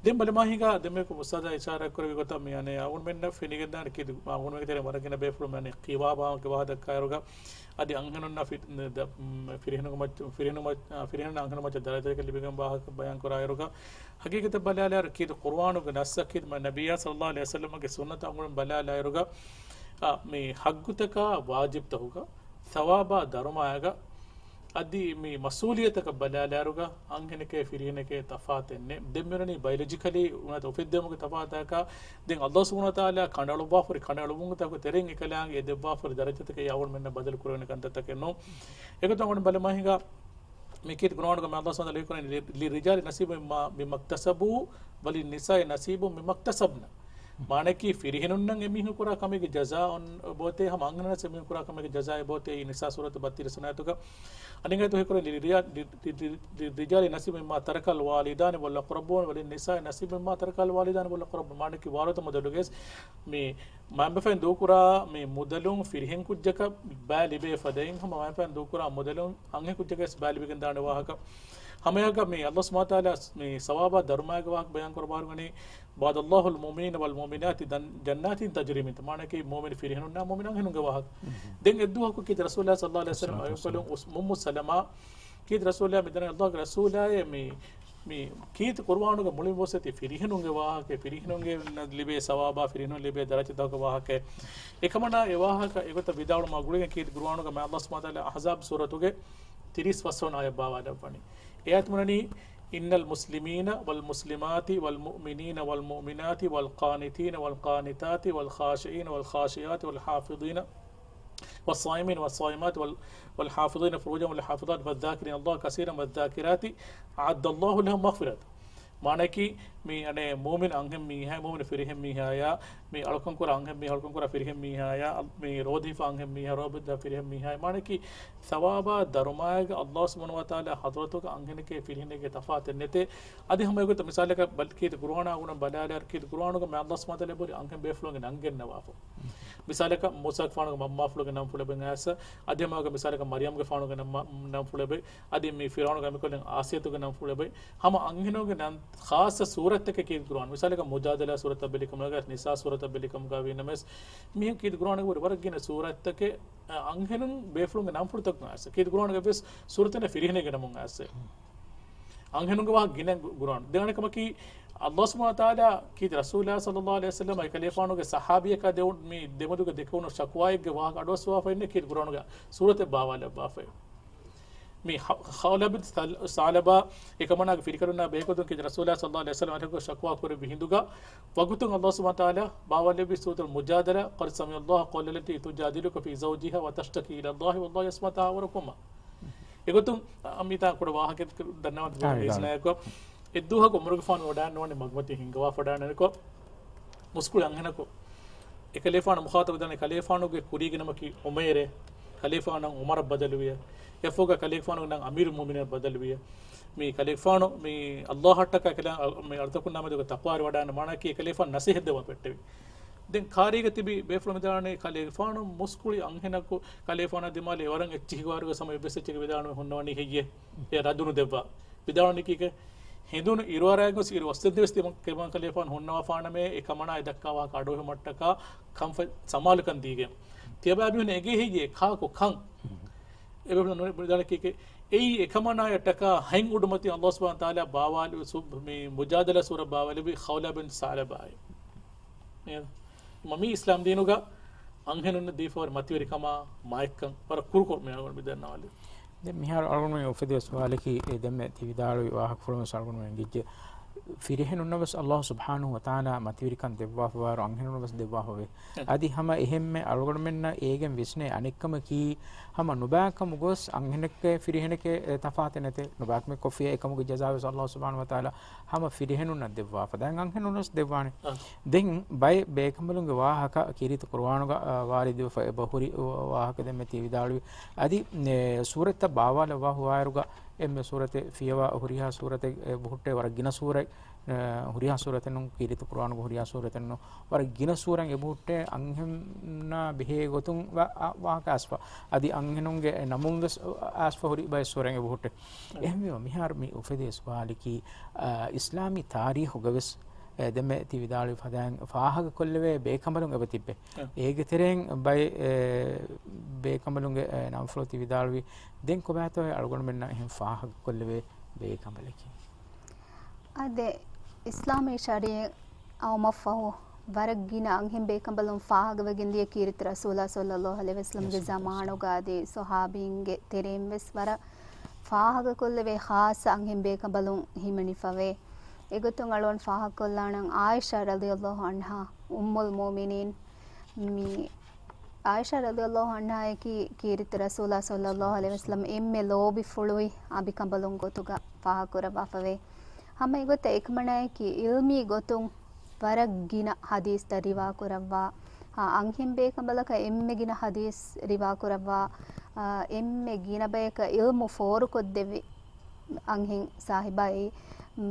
ދެން ބަލަމާ ހިނގާ ދެންމެ އުސްތާޛާ އިޝާރާތް ކުރެއްވި ގޮތަށް މި އަނެއް އަޅުގަނޑުމެންނަށް ފެނިގެންދާނެ ކީރިތި އަޅުގަނޑުމެންގެ ތެރެއިން ވަރަށް ގިނަ ބޭފުޅުން މި އަނެއް ޤިވާމާ ގެ ވާހަކަ ދައްކާއިރުގަ އަދި އަންހެނުންނާ ފި-، ދަ-، މް، ފިރިހެނުންގެ މައްޗަށް، ފިރިހެނުން މައް-، އާ، ފިރިހެނުންނާ އަންހެނުން މައްޗަށް ދަރަޖައެއް ލިބިގެން ވާހަކަ ބަޔާން ކުރާއިރުގަ ހަގީގަތަށް ބަލާލާއިރު ކީރިތި ޤުރުއާނުގެ ނައްސަށް ކީރިތި މާ ނަބިއްޔާ ޞައްލައްލާހު ޢަލައިހި ވަސައްލަމަގެ ސުންނަތަށް އަޅުގަނޑު ބަލާލާއިރުގަ، އާ، މި ހައްގުތަކާ ވާޖިބްތަކުގަ ޘަވާބާ ދަރުމައިގަ އަދި މި މަސްއޫލިއްޔަތަކަށް ބަލާލާއިރުގަ އަންހެނެކޭ ފިރިހެނެކޭ ތަފާތެއް ނެތް. ދެން މިއޮންނަނީ ބަޔޮލޮޖިކަލީ ނުވަތަ އުފެއްދެވުމުގެ ތަފާތަކާ. ދެން ﷲ ސުބްޙާނަހޫ ވަތަޢާލާ ކަނޑައަޅުއްވާފަ ހުރި ކަނޑައަޅުއްވުމުގެ ތަކުގެ ތެރެއިން އެކަލާނގެ އެ ދެއްވާފަ ހުރި ދަރަޖަތަކެއް އަޅުގަނޑުމެންނަށް ބަދަލު ކުރެވޭނެ ކަންތައްތަކެއް ނޫން. އެގޮތުން އަޅުގަނޑު ބަލަމާ ހިނގާ މި ކީރިތި ޤުރުއާނުގަ މާ ﷲ ސުބްޙާނަހޫ ވަތަޢާލާ ލިޔުކުރަނީ، "لِلرِّجَالِ نَصِيبٌ مِّمَّا، مِمَّا اكْتَسَبُوا وَلِلنِّسَاءِ نَصِيبٌ مِّمَّا اكْتَسَبْنَ." މާނައަކީ ފިރިހެނުންނަށް އެމީހުން ކުރާ ކަމެއްގެ ޖަޒާ އޮން އޮބޯތޭ ހަމަ އަންހެނުންނަށް އެމީހުން ކުރާ ކަމެއްގެ ޖަޒާ އެބޯތޭ އީ ނިސާ ސޫރަތު ބައްތިރީސް ވަނަ އާޔަތުގަ. އަނެއް އާޔަތު ހީކުރަނީ، "لِلرِّ-، لِلرِّ-، لِلرِّ-، لِلرِّجَالِ نَصِيبٌ مِّمَّا تَرَكَ الْوَالِدَانِ وَالْأَقْرَبُونَ وَلِلنِّسَاءِ نَصِيبٌ مِّمَّا تَرَكَ الْوَالِدَانِ وَالْأَقْرَبُونَ." މާނައަކީ ވާރުތަ މުދަލުގެ ވެސް މި މައިންބަފައިން ދޫކުރާ މި މުދަލުން ފިރިހެން ކުއްޖަކަށް ބައި ލިބޭ ފަދައިން ހަމަ މައިންބަފައިން ދޫކުރާ މުދަލުން އަންހެން ކުއްޖަކަށް ވެސް ބައި ލިބިގެން ދާނެ ވާހަކަ. ހަމައެއާގަ މި ﷲ ސުބްޙާނަހޫ ވަތަޢާލާ މި ސަވާބާ ދަރުމައިގެ ވާހަކަ ބަޔާން ކުރައްވާ ގަނީ، "وعد الله المؤمنين والمؤمنات جنات تجري من"، މާނައަކީ މުއުމިން ފިރިހެނުންނާ މުއުމިން އަންހެނުންގެ ވާހަކަ. ދެން އެއްދުވަހަކު ކީރިތި ރަސޫލާ ޞައްލަﷲު ޢަލައިހި ވަސައްލަމަ އައިކަލުން އުސް-، އުއްމު ސަލަމާ ކީރިތި ރަސޫލާ މިދަނީ ﷲގެ ރަސޫލާއޭ މި، މި ކީރިތި ޤުރުއާނުގެ މުޅިން ވެސް އެތި ފިރިހެނުންގެ ވާހަކަ، ފިރިހެނުންގެ ލިބޭ ސަވާބާ، ފިރިހެނުން ލިބޭ ދަރަޖަތަކުގެ ވާހަކަ. އެކަމަނާ އެ ވާހަކަ އެގޮތަށް ވިދާޅުވުމާ ގުޅިގެން ކީރިތި ޤުރުއާނުގަ މާތް ﷲ ސުބްޙާނަހޫ ވަތަޢާލާ އަޙްޒާބް ސޫރަތުގެ ތިރީސް ފަސްވަނަ އާޔަތް ބާވާލައްވަނީ. އެ އާޔަތު ބުނަނީ، "إن المسلمين والمسلمات والمؤمنين والمؤمنات والقانتين والقانتات والخاشعين والخاشعات والحافظين والصائمين والصائمات وال-، والحافظين فروجهم والحافظات والذاكرين الله كثيرا والذاكرات أعد الله لهم مغفرة." މާނައަކީ، މި އަނެއް މުއުމިން އަންހެން މީހާ، މުއުމިން ފިރިހެން މީހާޔާ، މި އަޅުކަން ކުރާ އަންހެން މީހާ، އަޅުކަން ކުރާ ފިރިހެން މީހާޔާ، އަ-، މި ރޯދަ ހިފާ އަންހެން މީހާ، ރޯދަ ހިފާ ފިރިހެން މީހާޔާ، މާނައަކީ، ސަވާބާ ދަރުމައިގަ ﷲ ސުބްޙާނަހޫ ވަތަޢާލާ ޙަޟްރަތުގަ އަންހެނެކޭ ފިރިހެނެކޭ ތަފާތެއް ނެތޭ. އަދި ހަމަ އެގޮތަށް މިސާލަކަށް ބަލް-، ކީރިތި ޤުރުއާނާ ގުނަން ބަލާލާ، ކީރިތި ޤުރުއާނުގަ މާތް ﷲ ސުބްޙާނަހޫ ވަތަޢާލާ ބުރި އަންހެން ބޭފުޅުންގެ ނަން ގެންނަވާފަ. މިސާލަކަށް މޫސާގެފާނުގެ މަންމާފުޅުގެ ނަންފުޅު އެބައި އައިސް، އަދި ހަމައެއާގަ މިސާލަކަށް މަރްޔަމްގެފާނުގެ ނަން-، ނަންފުޅު އެބައި، އަދި މި ފިރްޢައުނުގެ އަނބިކޮޅެއް އާސިޔަތުގެ ނަންފުޅު އެބައި، ހަމަ އަންހެނުންގެ ނަން ޚާއްޞަ ސޫރަތްތަކެއް ކީރިތި ޤުރުއާން. މިސާލަކަށް މުޖާދަލާ ސޫރަތަށް ބެލިކަމުގަ، ނިސާ ސޫރަތަށް ބެލިކަމުގަ ވީނަމަވެސް، މިހެން ކީރިތި ޤުރުއާނުގެ ވަރަށް ގިނަ ސޫރަތްތަކެއް، އަ، އަންހެނުން ބޭފުޅުންގެ ނަންފުޅުތަކުން އައިސް. ކީރިތި ޤުރުއާނުގަ ވެސް ސޫރަތެއް ފިރިހެނެއްގެ ނަމުން އައިސް. އަންހެނުންގެ ވާހަކަ ގިނަ ގު-، ޤުރުއާން. ދެން އަނެއް ކަމަކީ، ﷲ ސުބްޙާނަހޫ ވަތަޢާލާ ކީރިތި ރަސޫލާ ޞައްލަﷲު ޢަލައިހި ވަސައްލަމަ އެކަލޭފާނުގެ ޞަޙާބީއަކާ ދެވުނު މި ދެމެދުގަ ދެކެވުނު ޝަކުވާއެއްގެ ވާހަކަ އަޑުއައްސަވާފައި އިންނަ ކީރިތި ޤުރުއާނުގަ ސޫރަތެއް ބާވާލައްވާފައި. މި ޚަ-، ޚައުލަބިން ސަލް-، ސަޢުލަބާ އެކަމަނާގެ ފިރިކަލުންނާ ބެހޭގޮތުން ކީރިތި ރަސޫލާ ޞައްލަﷲު ޢަލައިހި ވަސައްލަމަ އަނެކު ޝަކުވާ ކުރެއްވި ހިނދުގަ ވަގުތުން ﷲ ސުބްޙާނަހޫ ވަތަޢާލާ ބާވާލެއްވި ސޫރަތުލް މުޖާދަލާ، "قد سمع الله قول التي تجادلك في زوجها وتشتكي إلى الله والله يسمع تحاوركما." އެގޮތުން، އަ، މިތާ ކުޑަ ވާހަކައެއް ދަންނަވަން އާ، ތިބޭ ވިސްނާއެކު، އެއްދުވަހަކު ޢުމަރުގެފާނު ވަޑާންނަވަނީ މަގުމަތީ ހިންގަވާފަ ވަޑާންނަވަނިކޮށް، މުސްކުޅި އަންހެނަކު އެކަލޭފާނު މުޚާޠަބު ދާނެ، ކަލޭފާނުގެ ކުރީގެ ނަމަކީ ޢުމައިރޭ، ކަލޭފާނަށް ޢުމަރަށް ބަދަލުވިޔަ، އެފޯގަ ކަލޭފާނުގެ ނަން އަމީރުލް މުއުމިނީނަށް ބަދަލުވިޔަ. މި ކަލޭފާނު މި ﷲއަށްޓަކާ ކަލޭ-، މި އަޅުތަކުންނާ މެދުގަ ތަޤްވާވެރިވަޑާން މާނައަކީ ކަލޭފާނު ނަޞޭޙަތް ދެއްވަން ފެއްޓެވި. ދެން ކާރީގަ ތިބި ބޭފުޅުން ވިދާޅުވަނީ ކަލޭފާނު މުސްކުޅި އަންހެނަކު ކަލޭފާނާ ދިމާލަށް ވަރަށް އެއްޗިހި ވާރުގަ ހަމަ އެއްވެސް އެއްޗެއް ވިދާޅުވެ ހުންނަވަނީ ހެއްޔޭ؟ އެ ރަދު ނުދެއްވާ. ވިދާޅުވަނީ ކީކޭ؟ ހެނދުނު އިރުއަރާގޮސް އިރު އޮއްސެއްދެވެސް ތިމަން ކެބަން ކަލޭފާނު ހުންނަވާފާނަމޭ، އެ ކަމަނާ އެ ދައްކާ ވާހަކަ އަޑުއެހުމަށްޓަކާ ކަންފަތް ސަމާލުކަން ދީގެން. ތިޔަބައިމީހުން އެނގޭ ހެއްޔޭ؟ ކާކު ކަން؟ އެބޭފުޅުން ނު-، ނުވިދާޅުވީ ކީކޭ؟ އެއީ އެކަމަނާޔަށްޓަކާ ހަތް އުޑުމަތި ﷲ ސުބްޙާނަހޫ ވަތަޢާލާ ބާވާލި ސު-، މި މުޖާދަލާ ސޫރަ ބާވާލެއްވި ޚައުލާ ބިން ސަޢުލަބާއި. މި އިސްލާމް ދީނުގަ އަންހެނުންނަށް ދީފަވާ މަތިވެރިކަމާ މާތްކަން ވަރަށް ކުރުކޮށް މި އަޅުގަނޑު މި ދަންނަވާލީ. ދެން މިހާރު އަޅުގަނޑުމެން އުފެދި ސުވާލަކީ، އެ ދެންމެ ތި ވިދާޅުވި ވާހަކަފުޅުން ވެސް އަޅުގަނޑުމެން އެނގިއްޖެ. ފިރިހެނުންނަށް ވެސް ﷲ ސުބްޙާނަހޫ ވަތަޢާލާ މަތިވެރިކަން ދެއްވާފަވާއިރު އަންހެނުންނަށް ވެސް ދެއްވާފަވޭ. އަދި ހަމަ އެހެންމެ އަޅުގަނޑުމެންނަށް އޭގެން ވިސްނޭ އަނެއްކަމަކީ، ހަމަ ނުބައިކަމުގަ ވެސް އަންހެނެކޭ ފިރިހެނެކޭ، އެ، ތަފާތެއް ނެތޭ. ނުބައިކަމެއް ކޮށްފިއްޔާ އެކަމުގެ ޖަޒާ ވެސް ﷲ ސުބްޙާނަހޫ ވަތަޢާލާ ހަމަ ފިރިހެނުންނަށް ދެއްވާފަ. ދެން އަންހެނުންނަށް ދެއްވާނެ. އަ. ދެން ބައެއް ބޭކަނބަލުންގެ ވާހަކަ ކީރިތި ޤުރުއާނުގަ، އަ، ވާރިދުވެފަ އެބަ ހުރި ވާހަކަ ދެންމެ ތި ވިދާޅުވި. އަދި، އެ، ސޫރަތްތައް ބާވާލައްވާ ހުވާއިރުގަ އެންމެ ސޫރަތެއް ފިޔަވާ ހުރިހާ ސޫރަތެއް އެބަހުއްޓޭ ވަރަށް ގިނަ ސޫރަތް، އެ، ހުރިހާ ސޫރަތެއް ނޫން، ކީރިތި ޤުރުއާނުގެ ހުރިހާ ސޫރަތެއް ނޫން، ވަރަށް ގިނަ ސޫރަތް އެބަހުއްޓޭ އަންހެންނާ ބެހޭ ގޮތުން ވާ-، އާ، ވާހަކަ އައިސްފަ. އަދި އަންހެނުންގެ ނަމުން ވެސް އައިސްފަ ހުރި ބައެއް ސޫރަތް އެބަހުއްޓޭ. އެހެންވީމަ މިހާރު މި އުފެދޭ ސުވާލަކީ، އާ، އިސްލާމީ ތާރީޚުގަ ވެސް އެ، ދެންމެ ތި ވިދާޅުވި ފަދައިން ފާހަގަކޮށްލެވޭ ބޭކަނބަލުން އެބަ ތިއްބެ. އެ. އޭގެ ތެރެއިން ބައެއް، އެ، ބޭކަނބަލުންގެ، އެ، ނަންފުޅު ތި ވިދާޅުވި. ދެން ކޮބާތޯ އަޅުގަނޑުމެންނަށް އެހެން ފާހަގަކޮށްލެވޭ ބޭކަނބަލަކީ؟ އާދެ، އިސްލާމީ ޝަރީޢަތް އައުމަށްފަހު ވަރަށް ގިނަ އަންހެން ބޭކަނބަލުން ފާހަގަވެގެން ދިޔަ ކީރިތި ރަސޫލާ ޞައްލަﷲު ޢަލައިހި ވަސައްލަމްގެ ޒަމާނުގަ އަދި ޞަޙާބީންގެ ތެރެއިން ވެސް ވަރަށް ފާހަގަކޮށްލެވޭ ޚާއްޞަ އަންހެން ބޭކަނބަލުން ހިމެނިފަވޭ. އެގޮތުން އަޅުގަނޑު ފާހަގަކޮށްލާނަން ޢާއިޝާ ރަޟިޔަﷲު ޢަންހާ، އުއްމުލް މުއުމިނީން. މި ޢާއިޝާ ރަޟިޔަﷲު ޢަންހާއަކީ ކީރިތި ރަސޫލާ ޞައްލަﷲު ޢަލައިހި ވަސައްލަމް އެންމެ ލޯބިފުޅުވި އަނބިކަނބަލުން ގޮތުގަ ފާހަގަކުރައްވާފަވޭ. ހަމަ އެގޮތަށް އެކަމަނާއަކީ ޢިލްމީ ގޮތުން ވަރަށް ގިނަ ޙަދީޘްތައް ރިވާކުރައްވާ، އާ، އަންހެން ބޭކަނބަލަކަށް އެންމެ ގިނަ ޙަދީޘް ރިވާކުރައްވާ، އާ، އެންމެ ގިނަ ބަޔަކަށް ޢިލްމު ފޯރުކޮށްދެއްވި އަންހެން ސާހިބާއި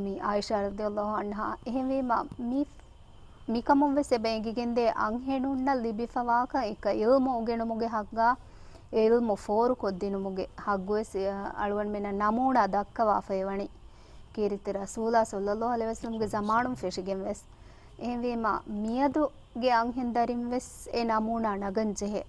މި ޢާއިޝާ ރަޟިޔަﷲު ޢަންހާ. އެހެންވީމަ، މި، މިކަމުން ވެސް އެބަ އެނގިގެންދޭ އަންހެނުންނަށް ލިބިފަވާކަން އެކަ ޢިލްމު އުގެނުމުގެ ޙައްޤާ އެ ޢިލްމު ފޯރުކޮށްދިނުމުގެ ޙައްޤުވެސް އަޅުގަނޑުމެންނަށް ނަމޫނާ ދައްކަވާފައިވަނީ ކީރިތި ރަސޫލާ ޞައްލައްލާހު ޢަލައިހި ވަސައްލަމްގެ ޒަމާނުން ފެށިގެންވެސް. އެހެންވީމަ، މިއަދުގެ އަންހެން ދަރިންވެސް އެ ނަމޫނާ ނަގަން ޖެހޭ.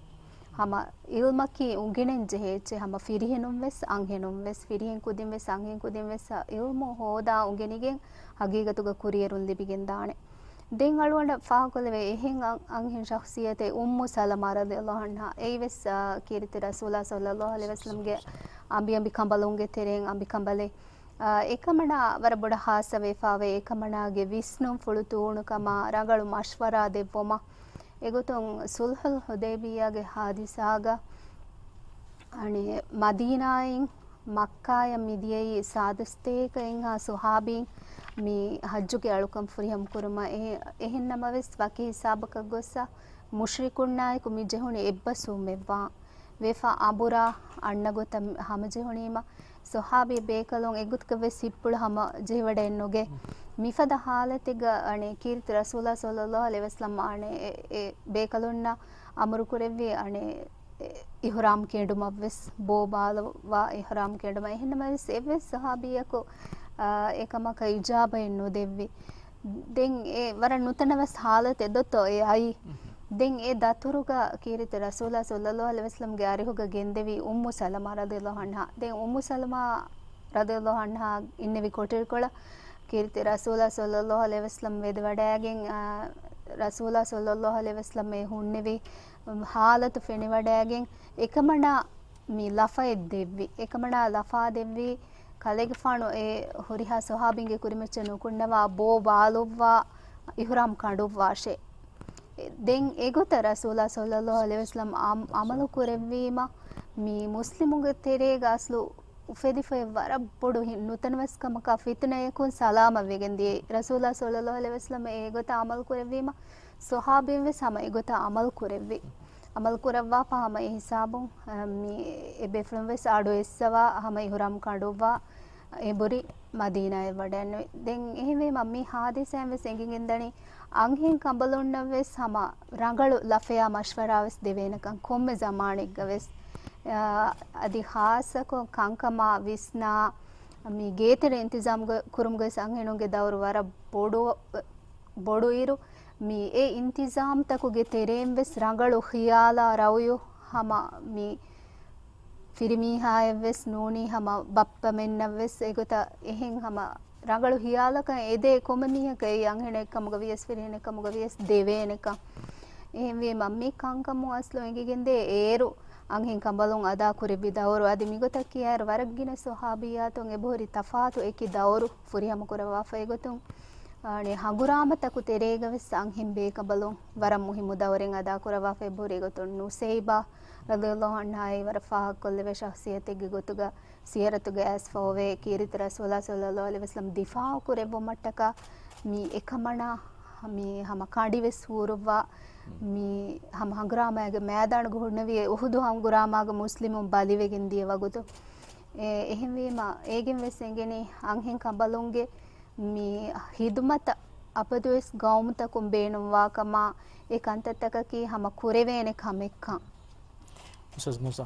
ހަމަ ޢިލްމަކީ އުނގެނެން ޖެހޭ އެއްޗެއް، ހަމަ ފިރިހެނުންވެސް އަންހެނުންވެސް، ފިރިހެން ކުދިންވެސް އަންހެން ކުދިންވެސް ޢިލްމު ހޯދާ އުނގެނިގެން ޙަޤީޤަތުގަ ކުރިއެރުން ލިބިގެންދާނެ. ދެން އަޅުގަނޑަށް ފާހަގަކޮށްލެވޭ އެހެން އަން-، އަންހެން ޝަޚްޞިއްޔަތެއް އުއްމު ސަލަމާ ރަޟިޔައްލާހު ޢަންހާ. އެއީވެސް، އާ، ކީރިތި ރަސޫލާ ޞައްލައްލާހު ޢަލައިހި ވަސައްލަމްގެ އަނބި އަނބި ކަނބަލުންގެ ތެރެއިން އަނބި ކަނބަލެއް. އާ، އެކަމަނާ ވަރަށް ބޮޑަށް ޚާއްޞަވެފާވޭ. އެކަމަނާގެ ވިސްނުންފުޅު ތޫނުކަމާ، ރަނގަޅު މަޝްވަރާ ދެއްވުމަށް. އެގޮތުން ޞުލްޙުލް ޙުދައިބިއްޔާގެ ޙާދިސާގަ، އަނެއް، މަދީނާއިން މައްކާޔަށް މިދިޔައީ ސާދަސްތޭކައެއްހާ ޞަޙާބީން މި ޙައްޖުގެ އަޅުކަން ފުރިހަމަ ކުރުމަށް. އެ-، އެހެން ނަމަވެސް، ވަކި ހިސާބަކަށް ގޮއްސަ، މުޝްރިކުންނާއެކު މި ޖެހުނީ އެއްބަސްވުމެއްވާން. ވެފަ އަނބުރާ އަންނަ ގޮތަށް ހަމަޖެހުނީމަ، ޞަޙާބީ ބޭކަލުން އެގޮތަކަށް ވެސް ހިތްޕުޅު ހަމަ ޖެހިވަޑައެއް ނުގެ. މިފަދަ ޙާލަތެއްގަ، އަނެއް، ކީރިތި ރަސޫލާ ޞައްލައްލާހު ޢަލައިހި ވަސައްލަމް، އަނެއް، އެ، އެ ބޭކަލުންނަށް އަމުރުކުރެއްވި، އަނެއް، އެ، އިޙްރާމް ކެނޑުމަށްވެސް، ބޯ ބާލުއްވާ އިޙްރާމް ކެނޑުމަށް. އެހެންނަމަވެސް، އެއްވެސް ޞަޙާބީއަކު، އާ، އެކަމަކަށް އިޖާބައެއް ނުދެއްވި. ދެން އެ ވަރަށް ނުތަނަވަސް ޙާލަތެއް ދޯ އެ އައީ. ދެން އެ ދަތުރުގަ ކީރިތި ރަސޫލާ ޞައްލައްލާހު ޢަލައިހި ވަސައްލަމްގެ އަރިހުގަ ގެންދެވީ އުއްމު ސަލަމާ ރަޟިޔައްލާހު ޢަންހާ. ދެން އުއްމު ސަލަމާ ރަޟިޔައްލާހު ޢަންހާ އިންނެވި ކޮޓަރިކޮޅަށް ކީރިތި ރަސޫލާ ޞައްލައްލާހު ޢަލައިހި ވަސައްލަމް ވެދެވަޑައިގެން، އާ، ރަސޫލާ ޞައްލައްލާހު ޢަލައިހި ވަސައްލަމް އެ ހުންނެވި ޙާލަތު ފެނިވަޑައިގެން އެކަމަނާ މި ލަފައެއް ދެއްވި. އެކަމަނާ ލަފާ ދެއްވީ، ކަލޭގެފާނު އެ ހުރިހާ ޞަޙާބީންގެ ކުރިމައްޗަށް ނުކުންނަވާ ބޯ ބާލުއްވާ އިޙްރާމް ކަނޑުއްވާށޭ. ދެން އެގޮތަށް ރަސޫލާ ޞައްލައްލާހު ޢަލައިހި ވަސައްލަމް އަމް-، ޢަމަލު ކުރެއްވީމަ، މި މުސްލިމުންގެ ތެރޭގަ އަސްލު އުފެދިފައި ވަރަށް ބޮޑު ހި-، ނުތަނަވަސްކަމަކާ ފިތުނަޔަކުން ސަލާމަތްވެގެން ދިޔައީ. ރަސޫލާ ޞައްލައްލާހު ޢަލައިހި ވަސައްލަމް އެގޮތަށް ޢަމަލު ކުރެއްވީމަ، ޞަޙާބީން ވެސް ހަމަ އެގޮތަށް ޢަމަލު ކުރެއްވި. ޢަމަލު ކުރައްވާފަ ހަމަ އެ ހިސާބުން، އަ، މި އެ ބޭފުޅުން ވެސް އަޑު އެއްސަވާ ހަމަ އިޙްރާމް ކަނޑުއްވާ އެބުރި މަދީނާއަށް ވަޑައިންނެވި. ދެން އެހެންވީމަ މި ޙާދިސާއިން ވެސް އެނގިގެންދަނީ އަންހެން ކަނބަލުންނަށް ވެސް ހަމަ ރަނގަޅު ލަފަޔާ މަޝްވަރާ ވެސް ދެވޭނެކަން ކޮންމެ ޒަމާނެއްގަ ވެސް. އަ، އަދި ޚާއްޞަކޮށް ކަންކަމާ ވިސްނާ މި ގޭތެރެ އިންތިޒާމް ކުރުމުގަ ވެސް އަންހެނުންގެ ދައުރު ވަރަށް ބޮޑު، ބޮޑުއިރު، މި އެ އިންތިޒާމްތަކުގެ ތެރެއިން ވެސް ރަނގަޅު ޚިޔާލާ ރައުޔު ހަމަ މި ފިރިމީހާއެއް ވެސް ނޫނީ ހަމަ ބައްޕަމެންނަށް ވެސް އެގޮތަށް އެހެން ހަމަ ރަނގަޅު ޚިޔާލަކަށް އެދޭ ކޮންމެ މީހަކަށް އެއީ އަންހެނެއް ކަމުގަ ވިޔަސް ފިރިހެނެއް ކަމުގަ ވިޔަސް ދެވޭނެކަން. އެހެންވީމަ މި ކަންކަމުން އަސްލު އެނގިގެންދޭ އޭރު އަންހެން ކަނބަލުން އަދާ ކުރެއްވި ދައުރު. އަދި މިގޮތަށް ކިޔާއިރު ވަރަށް ގިނަ ޞަޙާބިއްޔާތުން އެބަހުރި ތަފާތު އެކި ދައުރު ފުރިހަމަ ކުރައްވާފަ. އެގޮތުން އަނެއް ހަނގުރާމަތަކު ތެރޭގަ ވެސް އަންހެން ބޭކަނބަލުން ވަރަށް މުހިއްމު ދައުރެއް އަދާ ކުރައްވާފަ. އެބަހުރި އެގޮތުން ނުސައިބާ ރަޟިޔައްލާހު ޢަންހާއި ވަރަށް ފާހަގަކޮށްލެވޭ ޝަޚްޞިއްޔަތެއްގެ ގޮތުގަ ސިޔަރަތުގަ އައިސްފަ އޮވޭ. ކީރިތި ރަސޫލާ ޞައްލައްލާހު ޢަލައިހި ވަސައްލަމް ދިފާޢު ކުރެއްވުމަށްޓަކާ މި އެކަމަނާ މި ހަމަ ކަނޑިވެސް ހޫރުއްވާ، މި ހަމަ ހަނގުރާމައިގެ މައިދާނުގަ ހުންނެވި އެ އުޙުދު ހަނގުރާމާގަ މުސްލިމުން ބަލިވެގެން ދިޔަ ވަގުތު. އެ، އެހެންވީމަ، އޭގެން ވެސް އެނގެނީ އަންހެން ކަނބަލުންގެ މި ޚިދުމަތަށް އަބަދުވެސް ގައުމުތަކުން ބޭނުންވާ ކަމާ، އެ ކަންތައްތަކަކީ ހަމަ ކުރެވޭނެ ކަމެއްކަން. އުސްތާޛް މޫސާ.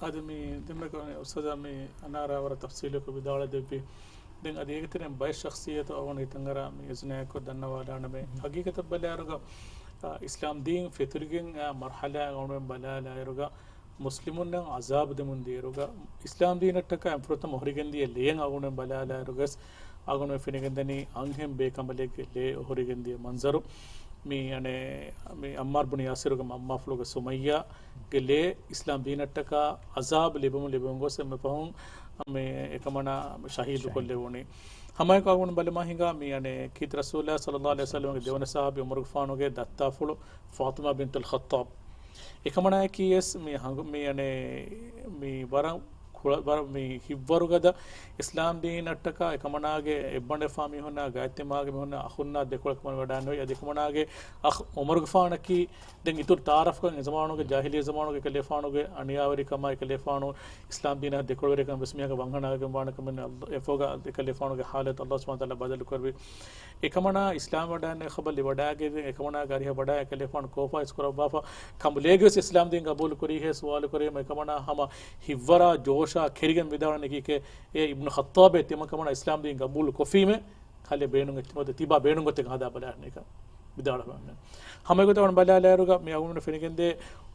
އަދި މި ދެންމެ އުސްތާޛާ މި އަނާރާ ވަރަށް ތަފްސީލުކޮށް ވިދާޅުވެދެއްވި. ދެން އަދި އޭގެ ތެރެއިން ބައެއް ޝަޚްޞިއްޔަތު އަޅުގަނޑު ހިތަށްއަރާ މި އިޒުނާއެކު ދަންނަވާލާނަމޭ. ހަގީގަތަށް ބަލާއިރުގަ، އާ، އިސްލާމް ދީން ފެތުރިގެން، އާ، މަރުޙަލާ އަޅުގަނޑުމެން ބަލާލާއިރުގަ، މުސްލިމުންނަށް ޢަޒާބު ދެމުން ދިޔައިރުގަ، އިސްލާމް ދީނަށްޓަކާ ފުރަތަމަ އޮހޮރިގެން ދިޔަ ލޭއަށް އަޅުގަނޑުމެން ބަލާލާއިރުގަސް، އަޅުގަނޑުމެން ފެނިގެންދަނީ އަންހެން ބޭކަނބަލެއްގެ ލޭ އޮހޮރިގެން ދިޔަ މަންޒަރު. މި އަނެއް، މި ޢައްމާރު ބުނު ޔާސިރުގެ މަންމާފުޅުގެ ސުމައްޔާގެ ލޭ އިސްލާމް ދީނަށްޓަކާ ޢަޒާބު ލިބެމުން ލިބެމުން ގޮސް އެންމެ ފަހުން މި އެކަމަނާ ޝަހީދު ކޮށްލެވުނީ. ހަމައެކު އަޅުގަނޑު ބަލަމާ ހިނގާ މި އަނެއް ކީރިތި ރަސޫލާ ޞައްލައްލާހު ޢަލައިހި ވަސައްލަމްގެ ދެވަނަ ޞަޙާބީ ޢުމަރުގެފާނުގެ ދައްތާފުޅު ފާޠިމާ ބިންތުލް ޚައްޠާބް. އެކަމަނާއަކީ ވެސް މި ހަނގު-، މި އަނެއް މި ވަރަށް މި ހިއްވަރުގަދަ އިސްލާމް ދީނަށްޓަކާ އެކަމަނާގެ އެއްބަނޑެފާ މީހުންނާ ގާތްތިމާގެ މީހުންނާ އަޚުންނާ ދެކޮޅަކަށް ވަޑާންވެ. އަދި އެކަމަނާގެ އަޚް ޢުމަރުގެފާނަކީ ދެން އިތުރު ތަޢާރަފްކޮށް އެ ޒަމާނުގެ ޖާހިލިއްޔަ ޒަމާނުގެ އެކަލޭފާނުގެ އަނިޔާވެރިކަމާ އެކަލޭފާނު އިސްލާމް ދީނާ ދެކޮޅުވެރިކަން ވެސް މީހާގެ ވަންހަނާގެން ވާނެ ކަމެއް އެފޯގަ އެކަލޭފާނުގެ ޙާލަތު ﷲ ސުބްޙާނަހޫ ވަތަޢާލާ ބަދަލުކުރެއްވި. އެކަމަނާ އިސްލާމް ވަޑާން ޚަބަރު ވަޑާގެން އެކަމަނާގެ އަރިހަށް ވަޑާ އެކަލޭފާނު ކޯފާ އިސްކުރައްވާފަ ކަނބުލޭގެ ވެސް އިސްލާމް ދީން ގަބޫލު ކުރީހޭ ސުވާލު ކުރީމަ އެކަމަނާ ހަމަ ހިއްވަރާ ޖޯޝާ ކެރިގެން ވިދާޅުވަނީ ކީކޭ؟ އޭ އިބްނު ޚައްޠާބޭ ތިމަން ކަމަނާ އިސްލާމް ދީން ގަބޫލު ކޮށްފީމޭ ކަލޭ ބޭނުން އެއްޗެއް ތިބާ ބޭނުން ގޮތެއް ހަދާ ބަލާނެކަން ވިދާޅުވާނެ. ހަމަ އެގޮތަށް ވަން ބަލާލާއިރުގަ މި އަޅުގަނޑު ފެނިގެންދޭ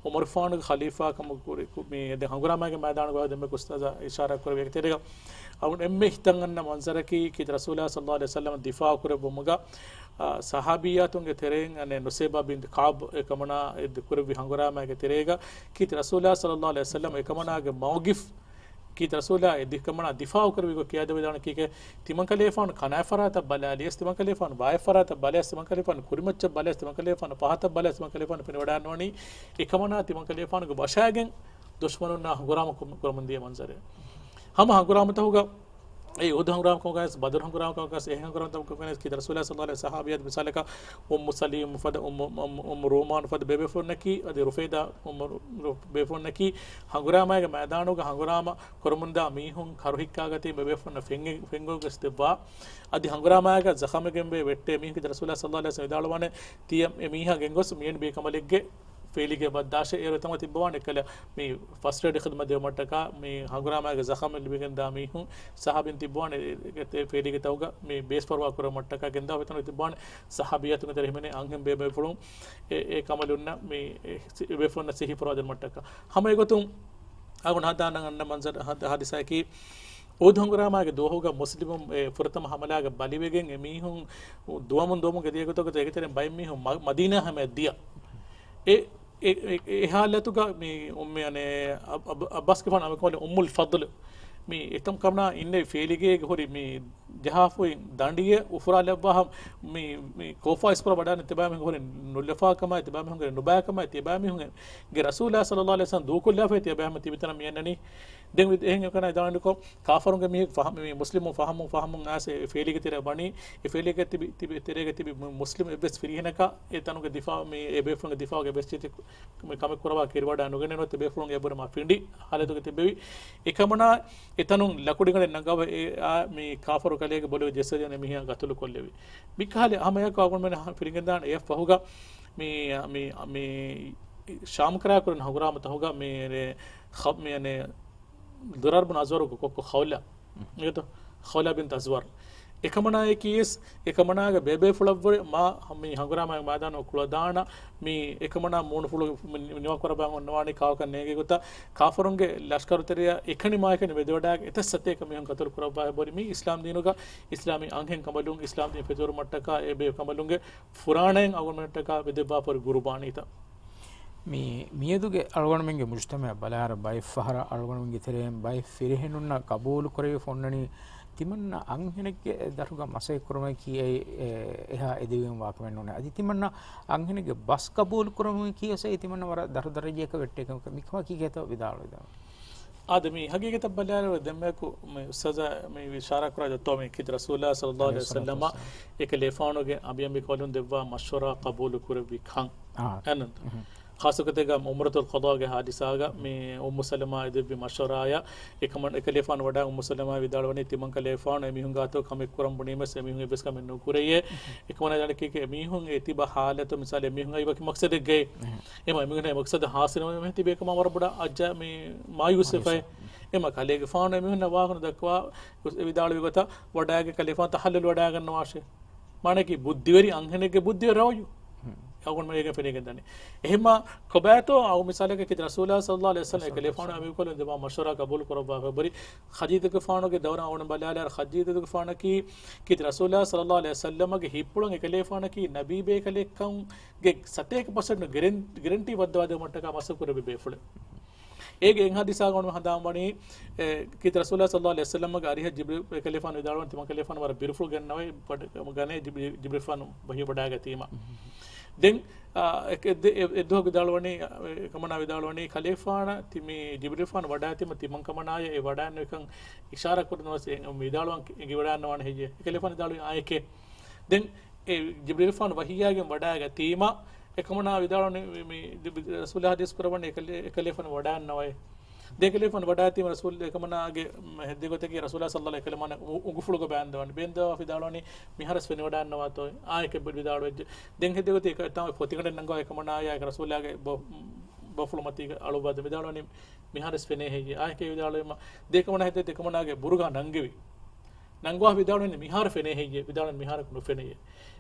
ޢުމަރުފާނުގެ ޚަލީފާ ކަމަށް ކުރި، ކު-، މި ދެ ހަނގުރާމާގެ މައިދާނުގަ ދެންމެ އުސްތާޛާ އިޝާރާ ކުރެވި އެކަތެރޭގަ އަޅުގަނޑު އެންމެ ހިތަށް އަންނަ މަންޒަރަކީ ކީރިތި ރަސޫލާ ޞައްލަﷲު ޢަލައިހި ވަސައްލަމަ ދިފާޢު ކުރެއްވުމުގަ، އާ، ޞަޙާބިއްޔާތުންގެ ތެރެއިން އަނެއް ނުސައިބާ ބިންތު ކަޢުބު އެކަމަނާ އެ ދެ ކުރެއްވި ހަނގުރާމާގެ ތެރޭގަ ކީރިތި ރަސޫލާ ޞައްލަﷲު ޢަލައިހި ވަސައްލަމަ އެކަމަނާގެ މައުޤިފް ކީރިތި ރަސޫލާ އެ ދި-، ކަމަނާ ދިފާޢު ކުރެއްވި ގޮތް ކިޔާދެވިދާނެ ކީކޭ؟ ތިމަންކަލޭފާނު ކަނާތް ފަރާތަށް ބަލާލިޔަސް، ތިމަންކަލޭފާނު ވާތް ފަރާތަށް ބަލާލިޔަސް، ތިމަންކަލޭފާނު ކުރިމައްޗަށް ބަލާލިޔަސް، ތިމަންކަލޭފާނު ފަހަތަށް ބަލާލިޔަސް، ތިމަންކަލޭފާނު ފެނިވަޑާންވަނީ އެކަމަނާ ތިމަންކަލޭފާނުގެ ވަށާގެން ދުޝްމަނުންނާ ހަނގުރާމަ ކުރަމުން ދިޔަ މަންޒަރެއް. ހަމަ ހަނގުރާމަތަކުގަ އެ އުޙުދު ހަނގުރާމަކަމަކަސް، ބަދުރު ހަނގުރާމަކަމަކަސް، އެހެން ހަނގުރާމަތަކަކަސް ކީރިތި ރަސޫލާ ޞައްލަﷲު ޢަލައިހި ވަސައްލަމަ ޞަޙާބިއްޔާތު މިސާލަކަށް އުއްމު ސަލީމް ފަދަ އުއްމު، އުއްމު، އުއްމު ރޫމާން ފަދަ ބޭބޭފުޅުންނަކީ، އަދި ރުފައިދާ އުއްމު ރު-، ބޭފުޅުންނަކީ ހަނގުރާމާގެ މައިދާނުގަ ހަނގުރާމަ ކުރަމުންދާ މީހުން ކަރުހިއްކާގަތީ ބޭބޭފުޅުންނަށް ފެން-، ފެންގޮސްދެއްވާ. އަދި ހަނގުރާމާގަ ޒަޚަމެއްގެން ވެ-، ވެއްޓޭ މީހަކީ ރަސޫލާ ޞައްލަﷲު ޢަލައިހި ވަސައްލަމަ ވިދާޅުވާނެ، ތިޔަ އެ މީހާ ގެންގޮސް މިއެން ބީ ކަނބަލެއްގެ ފޭލިގެ ވައްދާށޭ. އޭރު ތަމަ ތިއްބަވާނެ އެކަލަ މި ފަސްޓް އޭޑް ޚިދުމަތް ދެވުމަށްޓަކާ މި ހަނގުރާމާގެ ޒަޚަމެއް ލިބިގެންދާ މީހުން ޞަޙާބީން ތިއްބަވާނެ އެ ފޭލިގެ ތަކުގަ މި ބޭސްފަރުވާ ކުރުމަށްޓަކާ ގެންދާ އެތަނު ތިއްބަވާނެ ޞަޙާބިއްޔާތުންގެ ތެރޭ ހިމެނޭ އަންހެން ބޭބޭފުޅުން އެ، އެ ކަނބަލުންނަށް މި އެ ސި-، އެ ބޭފުޅުންނަށް ސިއްހީ ފުރަވާދެއްވުމަށްޓަކާ. ހަމަ އެގޮތުން އަޅުގަނޑު ހަދާނަން އަންނަ މަންޒަރު ހަ-، ހާދިސާއަކީ އުޙުދު ހަނގުރާމާގެ ދުވަހުގަ މުސްލިމުން އެ ފުރަތަމަ ހަމަލާގަ ބަލިވެގެން އެ މީހުން ދުވަމުން ދުވަމުން ގެ ދިޔަ ގޮތަކަށް އޭގެ ތެރެއިން ބައެއް މީހުން މަ-، މަދީނާ ހަމަޔަށް ދިޔަ. އެ، އެ، އެ، އެ ހާލަތުގަ މި އުއްމި އަނެ އަ-، އަ-، އައްބާސްގެފާނު އަމިކޮޅެ އުއްމުލް ފަޟްލު މި އެތަން ކަމަނާ އިންނެވި ފޭލިގޭގެ ހުރި މި ޖަހާފައި ދަނޑިއެއް އުފުރާލައްވާ ހަމަ މި، މި ކޯފާ އިސްކުރަ ވަޑާނެ ތިބާމީހުން ހުރި ނުލަފާކަމާ، ތިބާމީހުންގެ ނުބައިކަމާ، ތިބާމީހުންގެ ރަސޫލާ ޞައްލަﷲު ޢަލައިހި ވަސައްލަމަ ދޫކޮށްލާފައި ތިބާމީހުން ތިބިތަނަށް މި އަންނަނީ. ދެން އެހެން އެކަނާ ދާނެކޮށް، ކާފަރުންގެ މީހަކު ފަހަ-، މި މުސްލިމުން ފަހަމުން، ފަހަމުން އައިސް އެ ފޭލިގެ ތެރެއަށް ވަނީ، އެ ފޭލިގެ ތިބި، ތިބި ތެރޭގަ ތިބި މު-، މުސްލިމް އެއްވެސް ފިރިހެނަކަށް އެ ތަނުގެ ދިފާ، މި އެ ބޭފުޅުންގެ ދިފާއުގެ އެއްވެސް ޗިތި މި ކަމެއް ކުރައްވާ ކިރިވަޑާ ނުގެނެނު އެ ބޭފުޅުން އެބުރަމާ ފިނޑި ހާލަތުގަ ތިއްބެވި. އެކަމަނާ އެތަނުން ލަކުޑިގަނޑެއް ނަގާ އެ އާ މި ކާފަރު ކަލޭގެ ބޮލުގެ ޖެއްސަދޭނެ މީހާ ގަތުލު ކޮށްލެވި. މި ކަހަލަ ހަމަޔަކު އަޅުގަނޑުމެން ފިރިގެންދާނެ އެއަށް ފަހުގަ މި، މި، މި ޝާމް ކަރާ ކުރިން ހަނގުރާމަތަހުގަ މި އަނެ ޚަ-، މި އަނެ ދުރާރް ބުން އަޒްވަރުގެ ކޮއްކޮ ޚައުލާ. އިނގޭތޯ؟ ޚައުލާ ބިންތު އަޒްވަރު. އެކަމަނާއަކީ ވެސް، އެކަމަނާގެ ބޭބޭފުޅަށްވުރެ މާ މި ހަނގުރާމާގެ މައިދާނު ކުޅަދާނަ މި އެކަމަނާ މޫނުފުޅު ނި-، ނިވާކުރައްވާ އޮންނަވާނީ ކާކަށް ނޭނގޭ ގޮތަށް ކާފަރުންގެ ލަޝްކަރުތެރެއަށް އެކަނި މާ އެކަނި ވެދެވަޑާގެ އެތައް ސަތޭކަ މީހުން ގަތުލު ކުރައްވާ އެބަހުރި މީ އިސްލާމް ދީނުގަ އިސްލާމީ އަންހެން ކަނބަލުން އިސްލާމް ދީން ފެތުރުމަށްޓަކާ އެ ބޭ ކަނބަލުންގެ ފުރާނައިން އަޅުގަނޑުމެންޓަކާ ވެދެއްވާފަހުރި ގުރުބާނީތައް. މި، މިއަދުގެ އަޅުގަނޑުމެންގެ މުޖުތަމަޢަށް ބަލާއިރު ބައެއް ފަހަރަށް އަޅުގަނޑުމެންގެ ތެރެއިން ބައެއް ފިރިހެނުންނަށް ގަބޫލު ކުރެވިފަ އޮންނަނީ ތިމަންނަ އަންހެނެއްގެ ދަށުގަ މަސައްކަތް ކުރުމަކީ އެ-، އެ-، އެހާ އެދެވިގެން ވާކަމެއް ނޫނޭ. އަދި ތިމަންނަ އަންހެނެއްގެ ބަސް ގަބޫލު ކުރުމަކީ ވެސް އެ ތިމަންނަ ވަރަށް ދަށު ދަރަޖައަކަށް ވެއްޓޭ ކަމަކަށް މިކަމަކީ ގޭތޯ ވިދާޅުވެދާނެ. އާދެ، މި ހަގީގަތަށް ބަލާއިރު ދެންމެއަކު މި އުސްތާޒާ މި އިޝާރާ ކުރާ ދޮތޯ މި ކީރިތި ރަސޫލާ ޞައްލަﷲު ޢަލައިހި ވަސައްލަމަ އެކަލޭފާނުގެ އަނބިއަނބިކޮޅުން ދެއްވާ މަޝްވަރާ ޤަބޫލު ކުރެއްވި ކަން. އާ. އެން އުހު. ޚާއްޞަކޮށް ތިމަން ޢުމްރަތުލް ޤަޟާގެ ހާދިސާގަ މި އުއްމު ސަލަމާ އެދެއްވި މަޝްވަރާއަށް އެކަމަން އެކަލޭފާނު ވަޑާ އުއްމު ސަލަމާ ވިދާޅުވަނީ ތިމަން ކަލޭފާނު އެމީހުން ގާތު ކަމެއް ކުރަން ބުނީމަސް އެމީހުން އެއްވެސް ކަމެއް ނުކުރެޔޭ. އުހު. އެކަމަނާ ދަނެކީ އެމީހުން އެ ތިބަ ހާލަތު މިސާލެއް އެމީހުން އައި ވަކި މަޤްޞަދެއްގައި. އުހު. އެމަ އެމީހުން އެ މަޤްޞަދު ޙާޞިލު ނުވެ ތިބޭ ކަމަށް ވަރަށް ބޮޑަށް އަޖަ މި މާޔޫސް ވެފައި. މާޔޫސް. އެމަ ކަލޭގެފާނު އެމީހުންނަށް ވާހަކަ ދައްކަވާ ވިދާޅުވި ގޮތަށް ވަޑާގެ ކަލޭފާނު ތަޙައްލަލު ވަޑާގަންނަވާށޭ. މާނައަކީ ބުއްދިވެރި އަންހެނެއްގެ ބުއްދިވެރި ރައުޔު. އަޅުގަނޑުމެން އޭގެން ފެނިގެން ދަނީ. އެހެންމާ ކޮބާތޯ އައު މިސާލަކަށް ކީރިތި ރަސޫލާ ޞައްލަﷲު ޢަލައިހި ވަސައްލަމަ އެކަލޭފާނު އަމިއްކޮޅުން ދެވާ މަޝްވަރާ ޤަބޫލު ކުރައްވާފަ އެބަހުރި ޚަދީޖަތުގެފާނުގެ ދައުރަށް އަޅުގަނޑު ބަލާލާއިރު ޚަދީޖަތުގެފާނަކީ ކީރިތި ރަސޫލާ ޞައްލަﷲު ޢަލައިހި ވަސައްލަމަގެ ހިތްޕުޅުން އެކަލޭފާނަކީ ނަބީ ބޭކަލެއްކަމުގެ ސަތޭކަ ޕަސެންޓް ގެރެން-، ގެރެންޓީ ވައްދަވާދެވުމަށްޓަކާ މަސައްކަތް ކުރެއްވި ބޭފުޅެއް. އޭގެ އެއް ހާދިސާގަ އަޅުގަނޑު ހަނދާންވަނީ، އެ، ކީރިތި ރަސޫލާ ޞައްލަﷲު ޢަލައިހި ވަސައްލަމަގެ އަރިހަށް ޖިބްރީލް އެކަލޭފާނު ވިދާޅުވަން ތިމަން ކަލޭފާނު ވަރަށް ބިރުފުޅު ގެންނަވައި ގަނޭ ޖިބްރީލް، ޖިބްރީލްފާނު ވަޙީ ވަޑާގަތީމަ. ދެން، އާ، އެ، އެ، އެ، އެ ދުވަހު ވިދާޅުވަނީ، އެކަމަނާ ވިދާޅުވަނީ ކަލޭފާނަށް ތި މި ޖިބްރީލްފާނު ވަޑާތިމަ ތިމަންކަމަނާޔަށް އެ ވަޑާން ނުވިކަން އިޝާރާ ކުރަން ވެސް އެ ވިދާޅުވަން އެނގިވަޑާންނަވާނެ ހެއްޔޭ؟ އެކަލޭފާނު ވިދާޅުވީ އާއެކޭ. ދެން އެ ޖިބްރީލްފާނު ވަހީއާގެން ވަޑާގަތީމަ އެކަމަނާ ވިދާޅުވަނީ މި، މި، މި، ރަސޫލާ ޙަދީޘް ކުރައްވަނީ އެކަލޭ، އެކަލޭފާނު ވަޑާންނަވައޭ. ދެކަލޭފާނު ވަޑާތީމަ ރަސޫލް އެކަމަނާގެ ހެއްދެގޮތަކީ ރަސޫލާ ޞައްލަﷲ ޢަލައިހި ވަސައްލަމަ އު-، އުނގުފުޅުގަ ބާންދަވަނީ. ބޭންދަވާ ވިދާޅުވަނީ މިހާރަސް ފެނިވަޑާންނަވާތޯ؟ އާއެކޭ ވިދާޅުވެއްޖެ. ދެން ހެއްދެގޮތީ އެކަ-، ތާ ފޮތިގަނޑެއް ނަންގަވާ އެކަމަނާޔާ އެކަ ރަސޫލާގެ ބޮ-، ބޮފުޅު މަތީގަ އަޅުއްވާ ދެން ވިދާޅުވަނީ މިހާރަސް ފެނޭ ހެއްޔޭ؟ އާއެކޭ ވިދާޅުވީމަ ދެކަމަނާ ހެއްދެ ދެކަމަނާގެ ބުރުގާ ނަންގެވި. ނަންގަވާ ވިދާޅުވަނީ މިހާރު ފެނޭ ހެއްޔޭ؟ ވިދާޅުވަނީ މިހާރަކު ނުފެނެޔޭ.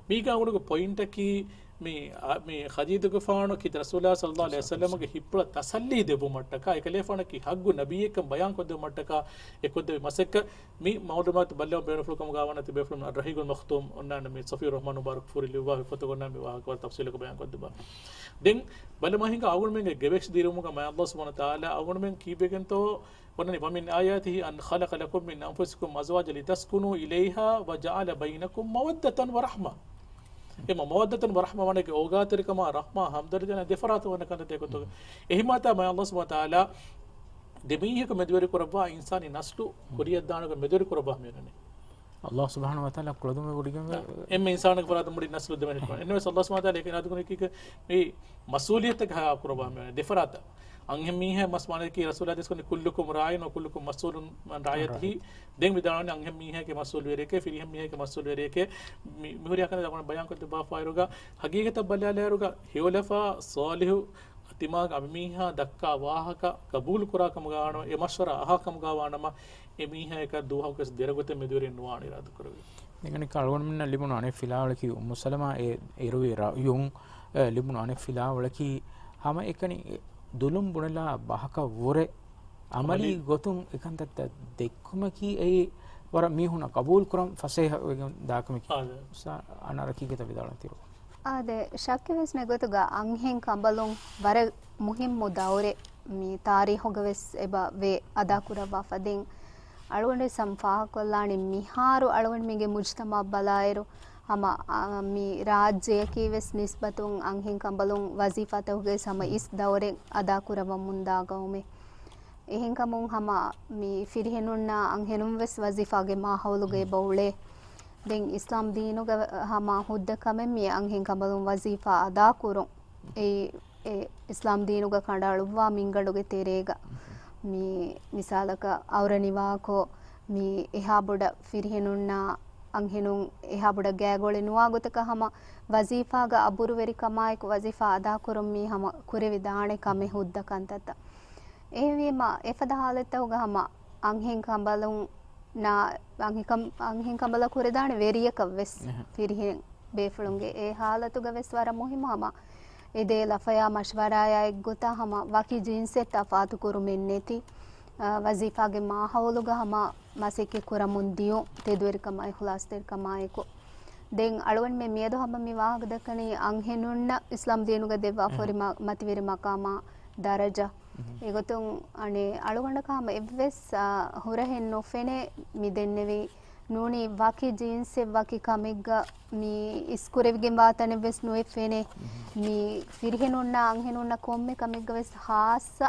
މީގާ އުޑުގެ ޕޮއިންޓަކީ މި، އަ، މި ޚަދީޖާގެފާނު ކީރިތި ރަސޫލާ ޞައްލަﷲ ޢަލައިހި ވަސައްލަމަގެ ހިތްޕުޅަށް ތަސައްލީ ދެއްވުމަށްޓަކާ، އެކަލޭފާނަކީ ޙައްޤު ނަބިއްޔެއްކަން ބަޔާންކޮށްދެއްވުމަށްޓަކާ އެ ކޮށްދެވި މަސައްކަތް. މި މަޢުލޫމާތު ބައްލަވަން ބޭނުންފުޅުކަމުގާ ވަންނަ ތިބޭފުޅުން އައްރަޙީޤުލް މަޚްތޫމް އޮންނާނެ މި ޞަފިއްޔޫރް ރަޙްމާން މުބާރަކްފޫރި ލިޔުއްވާ ފޮތުގަ އޮންނާނެ މި ވާހަކަ ވަރަށް ތަފްޞީލަކު ބަޔާންކޮށްދެއްވާ. ދެން ބަލަމާ ހިނގާ އަޅުގަނޑުމެންގެ ގެވެސް ދިރިއުޅުމުގަ މާތް ﷲ ސުބްޙާނަހޫ ވަތަޢާލާ އަޅުގަނޑުމެން ކީއްވެގެންތޯ ވަނަނީ، وَمِنْ آيَاتِهِ أَنْ خَلَقَ لَكُمْ مِنْ أَنْفُسِكُمْ أَزْوَاجًا لِتَسْكُنُوا إِلَيْهَا وَجَعَلَ بَيْنَكُمْ مَوَدَّةً وَرَحْمَةً. އެ މަ-، މަވައްދަތަން ވަރަޙްމަ ވަނެގެ އޯގާތެރިކަމާ ރަޙްމާ ހަމްދަރްދީ ދެފަރާތު ވަންނަ ކަންތައް އެގޮތުގަ. އެހިމާތާ މާތް ﷲ ސުބްޙާނަހޫ ވަތަޢާލާ ދެމީހަކު މެދުވެރި ކުރައްވާ އިންސާނީ ނަސްލު ކުރިއަށްދާނުގެ މެދުވެރި ކުރައްވާ މިވަނީ. ﷲ ސުބްޙާނަހޫ ވަތަޢާލާ ކުޅަދުންވެވޮޑިގެންވެ. އެންމެ އިންސާނެއްގެ ފަރާތުން މުޅި ނަސްލު ދެމެނިކޮށް. އެންމެވެސް ﷲ ސުބްޙާނަހޫ ވަތަޢާލާ އެކަނި އަދު ކުރީ މި މަސްއޫލިއްޔަތަކަށް ހަވާލު ކުރައްވާ މިވަނީ ދެފަރާތަށް. އަންހެން މީހާ މަސް ވަނަކީ ރަސޫލާ ދިސްކޮނީ كُلُّكُمْ رَاعٍ وَكُلُّكُمْ مَسْئُولٌ عَنْ رَعِيَّتِهِ. ދެން ވިދާޅުވަނީ އަންހެން މީހާގެ މަސްއޫލުވެރިއެކޭ، ފިރިހެން މީހާގެ މަސްއޫލުވެރިއެކޭ. މި-، މިހުރި އަކަން ބަޔާންކޮށްދެއްވާފާއިރުގަ ހަގީގަތަށް ބަލާލާއިރުގަ ހެޔޮލަފާ ޞާލިޙު ތިމާގެ އަނބިމީހާ ދައްކާ ވާހަކަ ގަބޫލު ކުރާ ކަމުގަ ވާނަމަ، އެ މަޝްވަރާ އަހާ ކަމުގަ ވާނަމަ، އެ މީހާ އެކަ ދުވަހަކުވެސް ދެރަގޮތެއް މެދުވެރިން ނުވާނެ އިރާދަކުރެވޭ. ދެން އަނެއްކާ އަޅުގަނޑުމެންނަށް ލިބުނު އަނެއް ފިލާވަޅަކީ އުއްމު ސަލަމާ އެ އެރުވި ރައުޔުން، އެ، ލިބުނު އަނެއް ފިލާވަޅަކީ ހަމައެކަނި ދުލުން ބުނެލާ ބަހަކަށް ވުރެ އަމަލީ އަމަލީ. ގޮތުން އެކަންތައްތައް ދެއްކުމަކީ އެއީ ވަރަށް މީހުންނަށް ޤަބޫލު ކުރަން ފަސޭހަ ވެގެން ދާ ކަމެކޭ. އާދެ. ސާ-، އަންނަ ހަގީގަތަށް ވިދާޅުވާތީރު. އާދެ، ޝައްކެއް ވެސް ނެތް ގޮތުގަ އަންހެން ކަނބަލުން ވަރަށް މުހިއްމު ދައުރެއް މި ތާރީޚުގަ ވެސް އެބަ ވޭ އަދާކުރައްވާފަ. ދެން އަޅުގަނޑު ސަމް ފާހަގަކޮށްލާނީ މިހާރު އަޅުގަނޑުމެންގެ މުޖްތަމަޢަށް ބަލާއިރު، ހަމަ، އާ، މި ރާއްޖެއަކީ ވެސް ނިސްބަތުން އަންހެން ކަނބަލުން ވަޒީފާތަކުގައި ހަމަ އިސް ދައުރެއް އަދާކުރައްވަމުންދާ ގައުމެއް. އެހެންކަމުން ހަމަ މި ފިރިހެނުންނާ އަންހެނުން ވެސް ވަޒީފާގެ މާހައުލުގައި އެބަ އުޅޭ. ދެން އިސްލާމް ދީނުގަ ހަމަ ހުއްދަ ކަމެއް މި އަންހެން ކަނބަލުން ވަޒީފާ އަދާކުރުން. އެ، އެ އިސްލާމް ދީނުގަ ކަނޑައަޅުއްވާ މިންގަނޑުގެ ތެރޭގަ މި މިސާލަކަށް އައުރަ ނިވާކޮށް، މި އެހާ ބޮޑަށް ފިރިހެނުންނާ އަންހެނުން އެހާ ބޮޑަށް ގާތްގައުޅެއް ނުވާ ގޮތަކަށް ހަމަ ވަޒީފާގަ އަބުރުވެރިކަމާއެކު ވަޒީފާ އަދާކުރުން މީ ހަމަ ކުރެވިދާނެ ކަމެއް ހުއްދަ ކަންތައްތައް. އެހެންވީމަ، އެފަދަ ހާލަތްތަކުގަ ހަމަ އަންހެން ކަނބަލުންނާ، އަންހެން ކަން-، އަންހެން ކަނބަލަށް ކުރެދާނެ ވެރިޔަކަށް ވެސް އެހެން. ފިރިހެން ބޭފުޅުންގެ އެ ހާލަތުގަ ވެސް ވަރަށް މުހިއްމު ހަމަ އެދޭ ލަފަޔާ މަޝްވަރާޔާ އެއްގޮތަށް ހަމަ ވަކި ޖިންސެއް ތަފާތު ކުރުމެއް ނެތި، އަ، ވަޒީފާގެ މާހައުލުގަ ހަމަ މަސައްކަތް ކުރަމުން ދިޔުން ތެދުވެރިކަމާ އިޚްލާޞްތެރިކަމާއެކު. ދެން އަޅުގަނޑުމެން މިއަދު ހަމަ މި ވާހަކަ ދައްކަނީ އަންހެނުންނަށް އިސްލާމް ދީނުގަ ދެއްވާފަ އެހެން. ހުރި މަ-، މަތިވެރި މަޤާމާ ދަރަޖަ. އެގޮތުން އަނެއް އަޅުގަނޑަކަށް ހަމަ އެއްވެސް، އާ، ހުރަހެއް ނުފެނޭ މި ދެންނެވި ނޫނީ ވަކި ޖިންސެއް ވަކި ކަމެއްގަ މި އިސްކުރެވިގެންވާ ތަނެއްވެސް ނުއެއް ފެނޭ. މި ފިރިހެނުންނާ އަންހެނުންނަށް ކޮންމެ ކަމެއްގަ ވެސް ހާއްސަ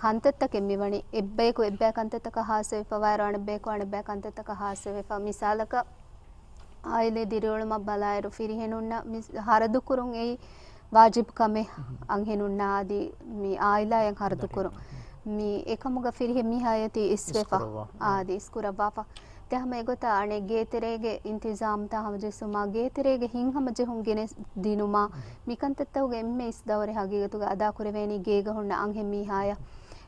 ކަންތައްތަކެއް މިވަނީ. އެއްބަޔަކު އެއްބައި ކަންތައްތަކަށް ހާއްސަވެފަ ވާއިރު އަނެއްބަޔަކު އަނެއްބައި ކަންތައްތަކަށް ހާއްސަވެފަ. މިސާލަކަށް، އާއިލީ ދިރިއުޅުމަށް ބަލާއިރު ފިރިހެނުންނަށް މި ހަރަދުކުރުން އެއީ ވާޖިބު ކަމެއް. އަންހެނުންނާ އަދި މި އާއިލާއަށް ހަރަދުކުރުން. މި އެކަމުގަ ފިރިހެން މީހާޔަތީ އިސްވެފަ. އާދި އިސްކުރައްވާފަ. ތި ހަމަ އެގޮތަށް އަނެއް ގޭތެރޭގެ އިންތިޒާމްތައް ހަމަޖެއްސުމާ، ގޭތެރޭގެ ހިތްހަމަޖެހުން ގެނެސް ދިނުމާ، މިކަންތައްތަކުގެ އެންމެ އިސް ދައުރެއް ހަގީގަތުގަ އަދާކުރެވޭނީ ގޭގަ ހުންނަ އަންހެން މީހާޔަށް.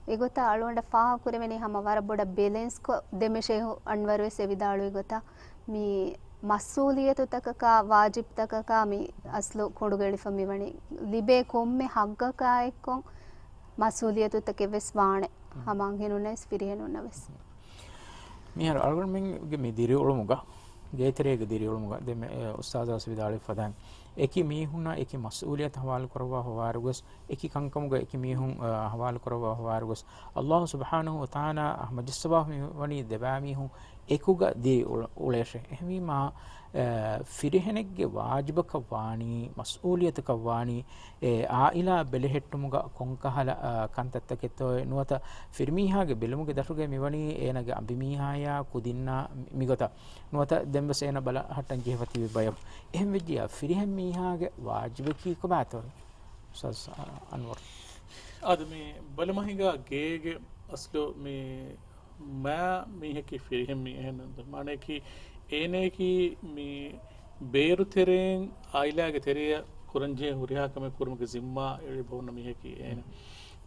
އެގޮތަށް އަޅުގަނޑަށް ފާހަގަކުރެވެނީ ހަމަ ވަރަށް ބޮޑަށް ބެލެންސްކޮށް، ދެމެ ޝޭހު އަންވަރުވެސް އެ ވިދާޅުވި ގޮތަށް، މި މަސްއޫލިއްޔަތުތަކަކާ، ވާޖިބްތަކަކާ މި އަސްލު ކޮނޑުގެޅިފަ މިވަނީ. ލިބޭ ކޮންމެ ހައްގަކާއެއްކޮށް މަސްއޫލިއްޔަތުތަކެއްވެސް ވާނެ. ހަމަ އަންހެނުންނަށްވެސް ފިރިހެނުންނަށްވެސް. މިހާރު އަޅުގަނޑުމެންގެ މި ދިރިއުޅުމުގަ، ގޭތެރޭގެ ދިރިއުޅުމުގަ، ދެން މެ-، އެ، އުސްތާޛާ ވިދާޅުވި ފަދައިން، އެކި މީހުންނާ އެކި މަސްއޫލިއްޔަތު ހަވާލު ކުރައްވާ ހޮވާއިރުގަސް، އެކި ކަންކަމުގަ އެކި މީހުން އަ، ހަވާލު ކުރައްވާ ހޮވާއިރުގަސް، އައްލާހު ސުބްޙާނަހު ވަތަޢާލާ މަޖިއްސަވާ މިވަނީ ދެބައި މީހުން އެކުގަ ދިރި އުޅ-، އުޅޭށޭ. އެހެންވީމާ، އަ، ފިރިހެނެއްގެ ވާޖިބަކަށް ވާނީ، މަސްއޫލިއްޔަތަކަށް ވާނީ، އެ އާއިލާ ބެލެހެއްޓުމުގަ ކޮންކަހަލަ، އަ، ކަންތައްތަކެއްތޯއޭ؟ ނުވަތަ ފިރިމީހާގެ ބެލުމުގެ ދަށުގައި މިވަނީ އޭނާގެ އަނބިމީހާޔާ ކުދިންނާ މި-، މިގޮތަށް. ނުވަތަ ދެންވެސް އޭނަ ބަލަހައްޓަން ޖެހިފަ ތިބި ބަޔަކު. އެހެން ވެއްޖިއްޔާ ފިރިހެން މީހާގެ ވާޖިބަކީ ކޮބާތޯ؟ އުސްތާޛް އަންވަރު. އާދެ، މި ބަލަމާ ހިނގާ ގޭގެ އަސްލު މި މާ މީހަކީ ފިރިހެން މީހެއް ނޫން. މާނައަކީ އޭނައަކީ މި ބޭރު ތެރެއިން އާއިލާގެ ތެރެއަށް ކުރަންޖެހޭ ހުރިހާ ކަމެއް ކުރުމުގެ ޒިންމާ އެޅި ބަހުންނަ މީހަކީ އޭނަ.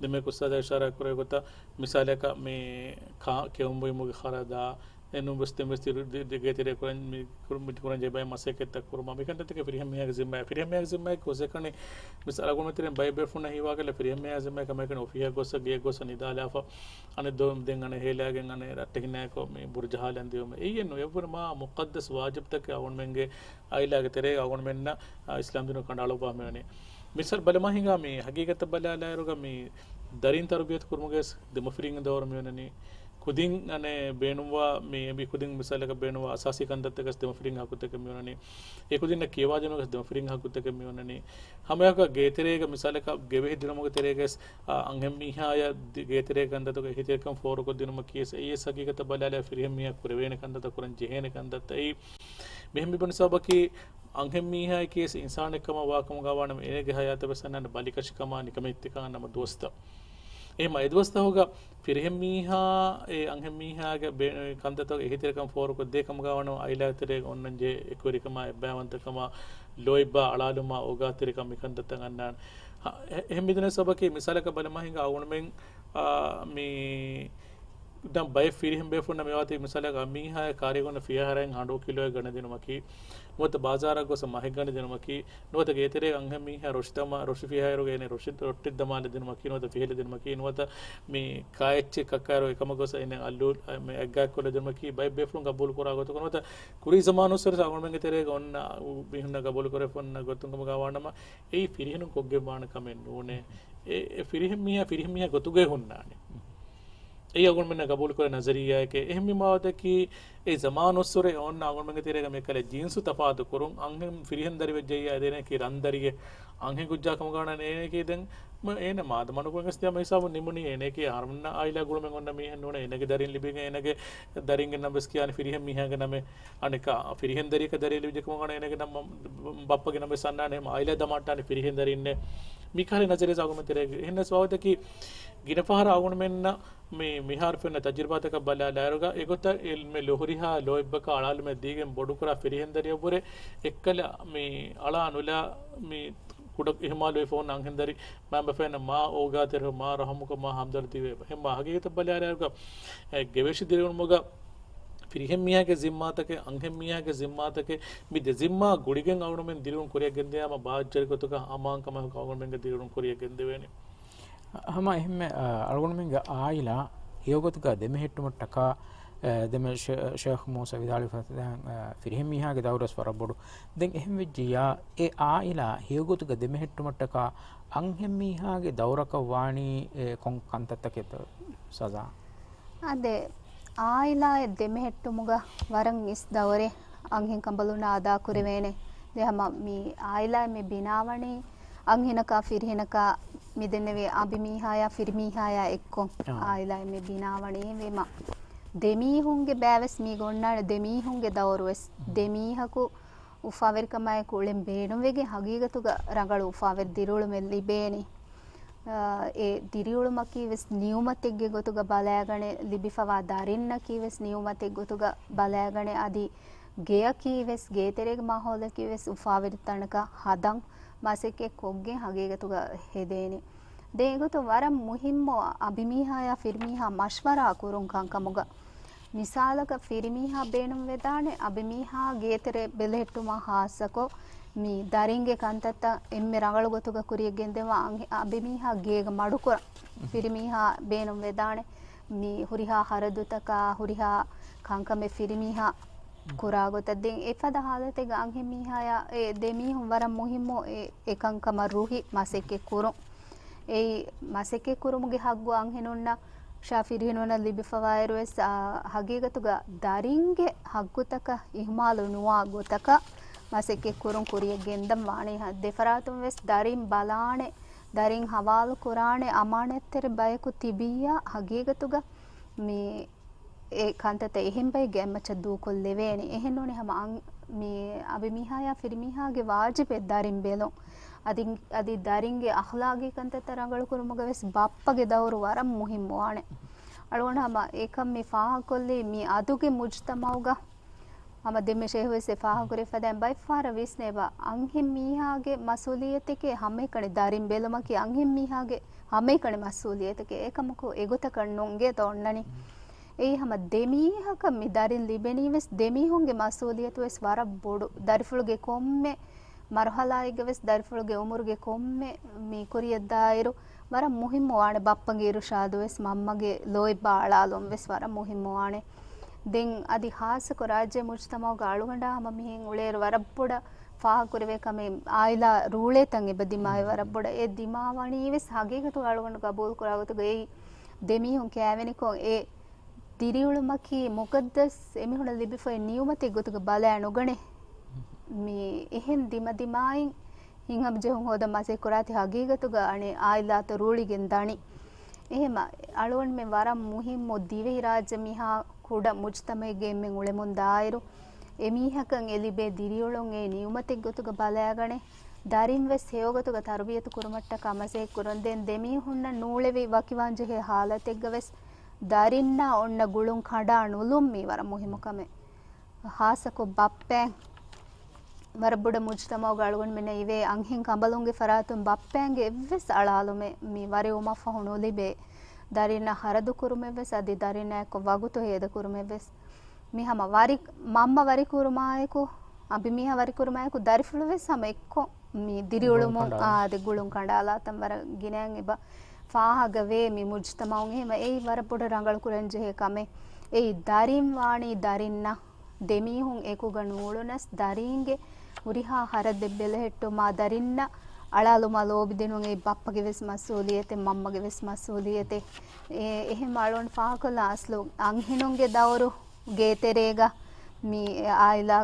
ދެން މި އުސްތާޛާ އިޝާރާތް ކުރެއްވި ގޮތަށް މިސާލަކަށް މި ކާ-، ކެއުން ބުއިމުގެ ޚަރަދާ، އެނޫންވެސް ދެންވެސް ދިރު-، ދި-، ދި-، ގޭތެރެއަށް ކުރަން މި ކުރު-، މި ކުރަންޖެހޭ ބައެއް މަސައްކަތްތައް ކުރުމަށް މިކަންތައްތަކެއް ފިރިހެން މީހާގެ ޒިންމާއެއް. ފިރިހެން މީހާގެ ޒިންމާއެއް ކުރުމުގެ އަޅުގަނޑުމެން ތެރެއިން ބައެއް ބޭފުޅުންނަށް ހީވާކަށް ފިރިހެން މީހާގެ ޒިންމާއެއް ކަމެއް ކަން އޮފީހަށް ގޮސް، ގެޔަށް ގޮސް ނިދާލާފަ، އަނެއް ދޮ-، ދެން އަނެއް ހޭލާގެން އަނެއް ރައްޓެހިންނާއެކު މި ބުރުޖަހާލަން ދިއުމެއް. އެއީ އެއްނު އެއްވުރެ މާ މުޤައްދަސް ވާޖިބުތަކެއް އަޅުގަނޑުމެންގެ އާއިލާގެ ތެރޭގަ އަޅުގަނޑުމެންނަށް، އާ، އިސްލާމް ދީނު ކަނޑައަޅުއްވާ މިވަނީ. މިސާލް ބަލަމާ ހިނގާ މި ހަގީގަތަށް ބަލާލާއިރުގަ މި ދަރިން ތަރުބިޔަތު ކުރުމުގެ ދެމަފިރިންގެ ދައުރު މިވަނަނީ. ކުދިން އަނެއް ބޭނުންވާ މި އެނބި ކުދިން މިސާލަކަށް ބޭނުންވާ އަސާސީ ކަންތައްތަކަސް ދެމަފިރިން ހައްގުތަކެއް މިވަނަނީ. އެ ކުދިންނަށް ކިޔަވާދިނުގަސް ދެމަފިރިން ހައްގުތަކެއް މިވަނަނީ. ހަމައެކަ ގޭތެރޭގަ މިސާލަކަށް ގެވެހި ދިނުމުގެ ތެރޭގަސް، އަ، އަންހެން މީހާޔަށް ދި-، ގޭތެރޭ ކަންތައްތަކުގެ އެހީތެރިކަން ފޯރުކޮށްދިނުމަކީ ވެސް އެއީ ވެސް ހަގީގަތަށް ބަލާލާ ފިރިހެން މީހާ ކުރެވޭނެ ކަންތައްތައް ކުރަން ޖެހޭނެ ކަންތައްތައް. އެއީ މިހެން މިބުނި ސަބަބަކީ އަންހެން މީހާއަކީ ވެސް އިންސާނެއްކަމަށް ވާކަމުގަ ވާނަމަ އޭނަގެ ހަޔާތަށް ވެސް އަންނާނެ ބަލިކަށިކަމާ ނިކަމެތިކަން ނަމަ ދުވަސްތައް. އެހެންމަ އެދުވަސްތަކުގަ ފިރިހެން މީހާ އެ އަންހެން މީހާގެ ބޭ-، ކަންތައްތަކުގެ އެހީތެރިކަން ފޯރުކޮށްދޭ ކަމުގަ ވާނަމަ އާއިލާ ތެރޭގަ އޮންނަންޖެހޭ އެކުވެރިކަމާ އެއްބައިވަންތަކަމާ ލޯތްބާ އަޅާލުމާ އޯގާތެރިކަން މިކަންތައްތައް އަންނާނެ. ހަ-، އެ-، އެހެން މިދަނީ ސަބަބަކީ މިސާލަކަށް ބަލަމާ ހިނގާ އަޅުގަނޑުމެން، އާ، މި ދަން ބައެއް ފިރިހެން ބޭފުންނަށް މިވާތީ މިސާލަކަށް އަންހެން މީހާ ކާރިއަށް ގޮންނަ ފިހާރައިން ހަނޑޫ ކިލޯއެއް ގަނެދިނުމަކީ، ނުވަތަ ބާޒާރަށް ގޮސް މަހެއް ގަނެދިނުމަކީ، ނުވަތަ ގޭތެރޭގަ އަންހެން މީހާ ރޮށި ދަމާ، ރޮށި ފިހާއިރުގަ އޭނަ ރޮށި، ރޮއްޓެއް ދަމާލަދިނުމަކީ، ނުވަތަ ފިހެލަދިނުމަކީ، ނުވަތަ މި ކާއެއްޗެއް ކައްކާއިރު އެކަމަށް ގޮސް އޭނަ އައްލޫ، މި އެއްގާތްކޮށްލަދިނުމަކީ، ބައެއް ބޭފުޅުން ގަބޫލުކުރާ ގޮތަކަށް، ނުވަތަ ކުރީ ޒަމާނުއްސުރެ އަޅުގަނޑުމެންގެ ތެރޭގަ އޮންނަ މީހުންނަށް ގަބޫލުކުރެވިފަ އޮންނަ ގޮތުން ކަމުގަ ވާނަމަ، އެއީ ފިރިހެނުން ކޮށްގެން ވާނެ ކަމެއް ނޫނޭ. އެ، އެ ފިރިހެން މީހާ، ފިރިހެން މީހާ ގޮތުގައި ހުންނާނެ. އެއީ އަޅުގަނޑުމެންނަށް ގަބޫލުކުރޭ ނަޒަރިއްޔާއެކޭ. އެހެންވީމާ ވަދަކީ، އެ ޒަމާނުއްސުރެ އޮންނަ އަޅުގަނޑުމެންގެ ތެރޭގަ މިކަލޭ ޖިންސު ތަފާތު ކުރުން، އަންހެން ފިރިހެން ދަރި ވެއްޖެއްޔާ އެދޭނެކީ ރަން ދަރިއެއް. އަންހެން ކުއްޖާ ކަމުގަ ވާނަމަ އޭނައަކީ ދެން މަ-، އޭނަ މާދަމާ ނުކުޅެން ވެސް ދިޔަ މި ހިސާބުން ނިމުނީ. އޭނައަކީ އަހަރުމެންނަށް އާއިލާ ގުޅުމެއް އޮންނަ މީހެއް ނޫނޭ. އޭނަގެ ދަރިން ލިބިގެން އޭނަގެ ދަރިންގެ ނަމަވެސް ކިޔާނެ ފިރިހެން މީހާގެ ނަމެއް. އަނެކާ ފިރިހެން ދަރިއަކަށް ދަރި ލިބިއްޖެ ކަމުގަ ވާނަމަ އޭނަގެ ނަމަ-، ބައްޕަގެ ނަމަވެސް އަންނާނެ. އޭމަ އާއިލާ ދަމާއްޓާނެ ފިރިހެން ދަރިންނޭ. މިކަހަލަ ނަޒަރިއްޔާ އަޅުގަނޑުމެން ތެރޭގަ. އެހެންނަމަވެސް ވާވަތަކީ ގިނަ ފަހަރަށް އަޅުގަނޑުމެންނަށް މި މިހާރު ފެންނަ ތަޖުރިބާތަކަށް ބަލާލާއިރުގަ އެގޮތަށް އެ-، މި ލޯ-، ހުރިހާ ލޯތްބަކަށް އަޅާލުމެއް ދީގެން ބޮޑުކުރާ ފިރިހެން ދަރިއަށްވުރެ އެއްކަލަ މި އަޅާ ނުލާ މި ކުޑަ އިހުމާލުވެފަ ހުންނަ އަންހެން ދަރި މައިންބަފައިންނަށް މާ އޯގާތެރިކޮށް، މާ ރަހުމުކޮށް، މާ ހަމްދަރްދީވެ. އެހެންމަ ހަގީގަތަށް ބަލާލާއިރުގަ އެ ގެވެށި ދިރިއުޅުމުގަ ފިރިހެން މީހާގެ ޒިންމާތަކެއް، އަންހެން މީހާގެ ޒިންމާތަކެއް، މި ދެ ޒިންމާ ގުޅިގެން އަޅުގަނޑުމެން ދިރިއުޅުން ކުރިއަށް ގެންދިޔާމަ ބާއްޖަވެރި ގޮތުގަ ހަމައަށް ކަމަށް އަޅުގަނޑުމެންގެ ދިރިއުޅުން ކުރިއަށް ގެންދެވޭނެ. ހަމަ އެހެންމެ، އަ، އަޅުގަނޑުމެންގެ އާއިލާ ހެޔޮގޮތުގަ ދެމެހެއްޓުމަށްޓަކާ، އަ، ދެމެ ޝޭ-، ޝޭޚް މޫސާ ވިދާޅުވި ފަދައިން، އަ، ފިރިހެން މީހާގެ ދައުރުވެސް ވަރަށް ބޮޑު. ދެން އެހެން ވެއްޖިއްޔާ، އެ އާއިލާ ހެޔޮގޮތުގަ ދެމެހެއްޓުމަށްޓަކާ އަންހެން މީހާގެ ދައުރަކަށް ވާނީ، އެ، ކޮން ކަންތައްތަކެއްތޯ ސަޒާ؟ އާދެ، އާއިލާއެއް ދެމެހެއްޓުމުގަ ވަރަށް އިސް ދައުރެއް އަންހެން ކަނބަލުންނަށް އަދާ ކުރެވޭނެ. ދެ ހަމަ މި އާއިލާއެއް މި ބިނާވަނީ އަންހެނަކާ ފިރިހެނަކާ މި ދެންނެވި އަނބިމީހާޔާ ފިރިމީހާޔާ އެއްކޮށް އާ. އާއިލާއެއް މި ބިނާވަނީ. އެހެންވީމަ ދެމީހުންގެ ބައިވެސް މީގަ އޮންނާނެ ދެމީހުންގެ ދައުރުވެސް. ދެމީހަކު އުފާވެރިކަމާއެކު އުޅެން ބޭނުންވެގެން ހަގީގަތުގަ ރަނގަޅު އުފާވެރި ދިރިއުޅުމެއް ލިބޭނީ. އާ، އެ ދިރިއުޅުމަކީ ވެސް ނިޢުމަތެއްގެ ގޮތުގަ ބަލާގަނެ، ލިބިފަވާ ދަރިންނަކީ ވެސް ނިޢުމަތެއް ގޮތުގަ ބަލާގަނެ، އަދި ގެއަކީ ވެސް ގޭތެރޭގެ މާހައުލަކީ ވެސް އުފާވެރި ތަނަކަށް ހަދަން މަސައްކަތް ކޮށްގެން ހަގީގަތުގަ ހެދޭނީ. ދެން އެގޮތުން ވަރަށް މުހިއްމު އަނބިމީހާޔާ ފިރިމީހާ މަޝްވަރާ ކުރުން ކަންކަމުގަ. މިސާލަކަށް ފިރިމީހާ ބޭނުންވެދާނެ އަނބިމީހާ ގޭތެރެ ބެލެހެއްޓުމަށް ހާއްސަކޮށް، މި ދަރިންގެ ކަންތައްތައް އެންމެ ރަނގަޅު ގޮތުގަ ކުރިޔަށް ގެންދެވާ އަން-، އަނބިމީހާ ގޭގަ މަޑުކުރަން. ފިރިމީހާ ބޭނުންވެދާނެ މި ހުރިހާ ހަރަދުތަކާ، ހުރިހާ ކަންކަމެއް ފިރިމީހާ ކުރާ ގޮތަށް. ދެން އެފަދަ ހާލަތެއްގަ އަންހެން މީހާޔާ އެ ދެ މީހުން ވަރަށް މުހިއްމު އެ، އެކަންކަމަށް ރުހި މަސައްކަތް ކުރުން. އެއީ މަސައްކަތް ކުރުމުގެ ހައްގު އަންހެނުންނަށް ޝާ ފިރިހެނުންނަށް ލިބިފަވާއިރުވެސް، އާ، ހަގީގަތުގަ ދަރިންގެ ހައްގުތަކަށް އިހުމާލު ނުވާ ގޮތަކަށް މަސައްކަތް ކުރުން ކުރިޔަށް ގެންދަން ވާނީ. ހަ، ދެފަރާތުން ވެސް ދަރިން ބަލާނެ، ދަރިން ހަވާލު ކުރާނެ އަމާނަތްތެރި ބަޔަކު ތިބިއްޔާ ހަގީގަތުގަ މި އެ ކަންތައްތައް އެހެން ބައެއްގެ އެއްމައްޗަށް ދޫކޮށްލެވޭނެ. އެހެންނޫނީ ހަމަ އަން-، މި އަނބިމީހާޔާ ފިރިމީހާގެ ވާޖިބެއް ދަރިން ބެލުން. އަދި، އަދި ދަރިންގެ އަޚްލާގީ ކަންތައްތައް ރަނގަޅުކުރުމުގަ ވެސް ބައްޕަގެ ދައުރު ވަރަށް މުހިއްމުވާނެ. އަޅުގަނޑު ހަމަ އެކަން މި ފާހަގަކޮށްލީ މި އަދުގެ މުޖްތަމައުގަ ހަމަ ދެންމެ ޝޭހުވެސް އެ ފާހަގަކުރި ފަދައިން ބައެއްފަހަރަށް ވިސްނޭބަ، އަންހެން މީހާގެ މަސްއޫލިއްޔަތެކޭ ހަމައެކަނި ދަރިން ބެލުމަކީ އަންހެން މީހާގެ ހަމައެކަނި މަސްއޫލިއްޔަތެކޭ. އެކަމަކު އެގޮތަކަށް ނޫން ގޭތޯ އޮންނަނީ. އެއީ ހަމަ ދެމީހަކަށް މި ދަރިން ލިބެނީ ވެސް ދެމީހުންގެ މަސްއޫލިއްޔަތު ވެސް ވަރަށް ބޮޑު. ދަރިފުޅުގެ ކޮންމެ މަރުހަލާއެއްގަ ވެސް ދަރިފުޅުގެ އުމުރުގެ ކޮންމެ މި ކުރިޔަށްދާއިރު ވަރަށް މުހިއްމު ވާނެ ބައްޕަގެ އިރުޝާދު ވެސް މަންމަގެ ލޯތްބާ އަޅާލުން ވެސް ވަރަށް މުހިއްމު ވާނެ. ދެން އަދި ހާއްސަކޮށް ރާއްޖެ މުޖްތަމަޢުގަ އަޅުގަނޑާ ހަމަ މިހެން އުޅޭއިރު ވަރަށް ބޮޑަށް ފާހަގަކުރެވޭ ކަމެއް އާއިލާ ރޫޅޭތަން އެބަ ދިމާވެ ވަރަށް ބޮޑަށް. އެ ދިމާވަނީ ވެސް ހަގީގަތުގަ އަޅުގަނޑު ގަބޫލު ކުރާ ގޮތުގަ އެއީ ދެމީހުން ކައިވެނިކޮށް އެ ދިރިއުޅުމަކީ މުޤައްދަސް އެމީހުނަށް ލިބިފައި ނިޢުމަތެއް ގޮތުގަ ބަލާ ނުގަނެ. މި އެހެން ދިމަދިމާއިން ހިތްހަމަޖެހުން ހޯދަން މަސައްކަތް ކުރާތީ ހަގީގަތުގަ އަނެއް އާއިލާތައް ރޫޅިގެން ދަނީ. އެހެމަ އަޅުގަނޑުމެން ވަރަށް މުހިއްމު ދިވެހިރާއްޖެ މިހާ ކުޑަ މުޖްތަމަޢެއްގެ އެންމެން އުޅެމުން ދާއިރު، އެމީހަކަށް އެ ލިބޭ ދިރިއުޅުން އެ ނިޢުމަތެއް ގޮތުގަ ބަލާގަނެ، ދަރިން ވެސް ހެޔޮގޮތުގަ ތަރުބިޔަތު ކުރުމަށްޓަކާ މަސައްކަތް ކުރުން. ދެން ދެމީހުންނަށް ނޫޅެވި ވަކިވާންޖެހޭ ހާލަތެއްގަ ވެސް ދަރިންނާ އޮންނަ ގުޅުން ކަނޑާ ނުލުން މީ ވަރަށް މުހިއްމު ކަމެއް. ހާއްސަކޮށް ބައްޕައިން ވަރަށް ބޮޑަށް މުޖްތަމަޢުގަ އަޅުގަނޑުމެންނަށް އިވޭ އަންހެން ކަނބަލުންގެ ފަރާތުން ބައްޕައިންގެ އެއްވެސް އަޅާލުމެއް މި ވަރެއް އުމަށްފަހު ނުލިބޭ. ދަރިންނަށް ހަރަދު ކުރުމެއްވެސް އަދި ދަރިންނާއެކު ވަގުތު ހޭދަކުރުމެއްވެސް. މި ހަމަ ވަރި-، މަންމަ ވަރިކުރުމާއެކު، އަނބިމީހާ ވަރިކުރުމާއެކު ދަރިފުޅުވެސް ހަމަ އެއްކޮށް މި ދިރިއުޅުމުން ގުޅުން ކަނޑާ. އާދެ، ގުޅުން ކަނޑާލާތަން ވަރަށް ގިނައިން އެބަ ފާހަގަވޭ މި މުޖްތަމަޢުން. އެހެމަ އެއީ ވަރަށް ބޮޑަށް ރަނގަޅު ކުރަންޖެހޭ ކަމެއް. އެއީ ދަރިން ވާނީ ދަރިންނަށް ދެމީހުން އެކުގަ ނޫޅުނަސް، ދަރީންގެ ހުރިހާ ހަރަދެއް ބެލެހެއްޓުމާ، ދަރިންނަށް އަޅާލުމާ ލޯބިދިނުން އެއީ ބައްޕަގެ ވެސް މަސްއޫލިއްޔަތެއް، މަންމަގެ ވެސް މަސްއޫލިއްޔަތެއް. އެ-، އެހެން އަޅުގަނޑު ފާހަގަކޮށްލާ އަސްލު އަންހެނުންގެ ދައުރު ގޭތެރޭގަ މި އާއިލާ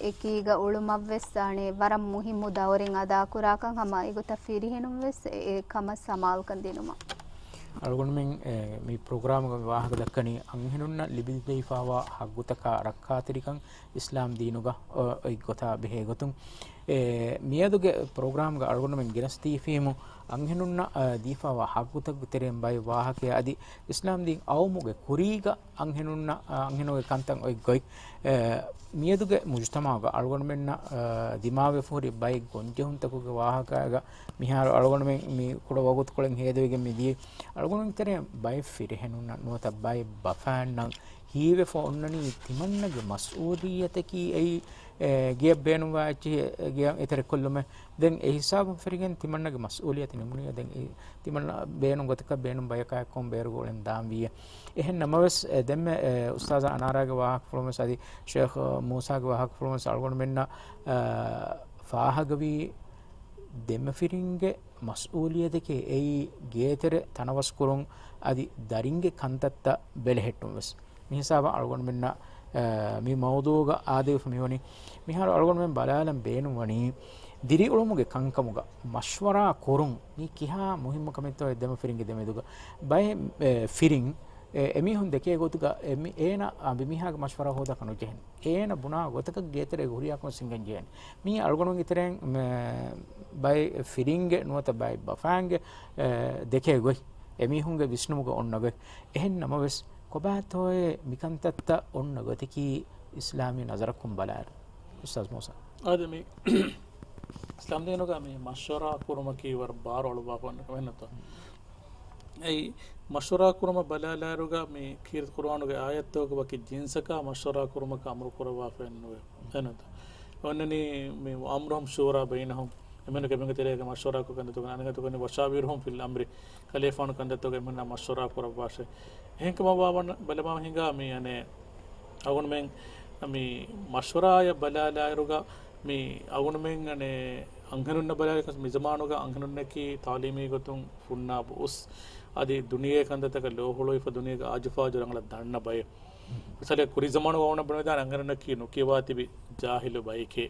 އެކީގަ އުޅުމަށްވެސް އަނެއް ވަރަށް މުހިއްމު ދައުރެއް އަދާކުރާކަން ހަމަ އެގޮތަށް ފިރިހެނުންވެސް އެ ކަމަށް ސަމާލުކަން ދިނުމަށް. އަޅުގަނޑުމެން، އެ، މި ޕްރޮގްރާމުގަ މި ވާހަކަ ދައްކަނީ އަންހެނުންނަށް ލިބިދެވިފައިވާ ހައްގުތަކާ ރައްކާތެރިކަން އިސްލާމް ދީނުގަ، އޮ، އޮތް ގޮތާ ބެހޭ ގޮތުން. އެ، މިއަދުގެ ޕްރޮގްރާމްގަ އަޅުގަނޑުމެން ގެނެސްދީފީމު އަންހެނުންނަށް، އަ، ދީފައިވާ ހައްގުތަކުގެ ތެރެއިން ބައެއް ވާހަކައެއް އަދި އިސްލާމް ދީން އައުމުގެ ކުރީގަ އަންހެނުންނަށް، އަ، އަންހެނުންގެ ކަންތައް އޮތް ގޮތް، އެ، މިއަދުގެ މުޖުތަމަޢުގަ އަޅުގަނޑުމެންނަށް، އަ، ދިމާވެފަ ހުރި ބައެއް ގޮންޖެހުންތަކުގެ ވާހަކައިގަ މިހާރު އަޅުގަނޑުމެން މި ކުޑަ ވަގުތުކޮޅެއް ހޭދަވެގެން މިދިޔައީ. އަޅުގަނޑުމެން ތެރޭ ބައެއް ފިރިހެނުންނަށް ނުވަތަ ބައެއް ބަފައިންނަށް ހީވެފަ އޮންނަނީ ތިމަންނަގެ މަސްއޫލިއްޔަތަކީ އެއީ، އެ، ގެޔަށް ބޭނުންވާ އެއްޗެހި ގެޔަށް އެތެރެކޮށްލުމެއް. ދެން އެ ހިސާބުން ފެށިގެން ތިމަންނަގެ މަސްއޫލިއްޔަތު ނިމުނީ. ދެން އެ ތިމަންނަ ބޭނުން ގޮތަކަށް ބޭނުން ބަޔަކާ އެއްކޮށް ބޭރުގަ އުޅެން ދާންވީއޭ. އެހެން ނަމަވެސް، އެ، ދެންމެ، އެ، އުސްތާޒާ އަނާރާގެ ވާހަކަފުޅުން ވެސް އަދި ޝޭޚް މޫސާގެ ވާހަކަފުޅުން ވެސް އަޅުގަނޑުމެންނަށް، އަ، ފާހަގަވީ ދެމަފިރިންގެ މަސްއޫލިއްޔަތަކީ އެއީ ގޭތެރެ ތަނަވަސްކުރުން އަދި ދަރިންގެ ކަންތައްތައް ބެލެހެއްޓުން ވެސް. މި ހިސާބަށް އަޅުގަނޑުމެންނަށް، އަ، މި މައުޟޫޢުގަ އާދެވިފަ މިވަނީ. މިހާރު އަޅުގަނޑުމެން ބަލާލަން ބޭނުންވަނީ، ދިރިއުޅުމުގެ ކަންކަމުގަ މަޝްވަރާ ކުރުން މީ ކިހާ މުހިއްމު ކަމެއްތޯ އެ ދެމަފިރިންގެ ދެމެދުގަ. ބައެއް، އެ، ފިރިން، އެ، އެމީހުން ދެކޭ ގޮތުގަ އެމި-، އޭނަ އަނބިމީހާގެ މަޝްވަރާ ހޯދާކަށް ނުޖެހެން. އޭނަ ބުނާ ގޮތަކަށް ގޭތެރޭގަ ހުރިހާ ކަމެއް ހިނގަން ޖެހޭނެ. މީ އަޅުގަނޑުގެ ތެރެއިން، މެ-، ބައެއް ފިރިންގެ ނުވަތަ ބައެއް ބަފައިންގެ، އެ، ދެކޭ ގޮތް، އެމީހުންގެ ވިސްނުމުގަ އޮންނަ ގޮތް. އެހެން ނަމަވެސް، ކޮބާތޯއޭ މިކަންތައްތައް އޮންނަ ގޮތަކީ އިސްލާމީ ނަޒަރަކުން ބަލާއިރު؟ އުސްތާޒް މޫސާ. އާދެ، މި އިސްލާމް ދީނުގަ މި މަޝްވަރާ ކުރުމަކީ ވަރަށް ބާރު އަޅުވާފަ އޮންނަ ކަމެއް ނަތަ. އެއީ މަޝްވަރާ ކުރުމަށް ބަލާލާއިރުގަ މި ކީރިތި ޤުރުއާނުގެ އާޔަތްތަކުގަ ވަކި ޖިންސަކާ މަޝްވަރާ ކުރުމަކަށް އަމުރު ކުރައްވާފައެއް ނުވޭ. އެހެންނުތަ؟ އޮންނަނީ މި ވައަމްރުހުމް ޝޫރާ ބައިނަހުމް. އެމެންނަކު އެމެންގެ ތެރޭގަ މަޝްވަރާކޮށް ކަންތައްތަކުގަ އަނެއް ގޮތަކު ވަޝާވިރުހުމް ފިލް އަމްރި. ޚަލީފާނު ކަންތައްތަކުގަ އެމެންނާ މަޝްވަރާ ކުރައްވާށޭ. އެހެންކަމަށް ވާވަން ބަލަމާ ހިނގާ މި އަނެއް އަޅުގަނޑުމެން މި މަޝްވަރާއަށް ބަލާލާއިރުގަ މި އަޅުގަނޑުމެން އަނެއް އަންހެނުންނަށް ބަލާލިކަސް މިޒަމާނުގަ އަންހެނުންނަކީ ތަޢުލީމީ ގޮތުން ފުންނާބު އުސް އަދި ދުނިޔޭ ކަންތައްތަކަށް ލޯ ހުޅުވިފަ ދުނިޔޭގެ އާޒުފާޒު ރަނގަޅަށް ދަންނަ ބައެއް. މިސާލެއް ކުރީ ޒަމާނުގަ އަޅުގަނޑު ބުނެދާނެ އަންހެނުންނަކީ ނުކިޔަވާ ތިބި ޖާހިލު ބައެކޭ.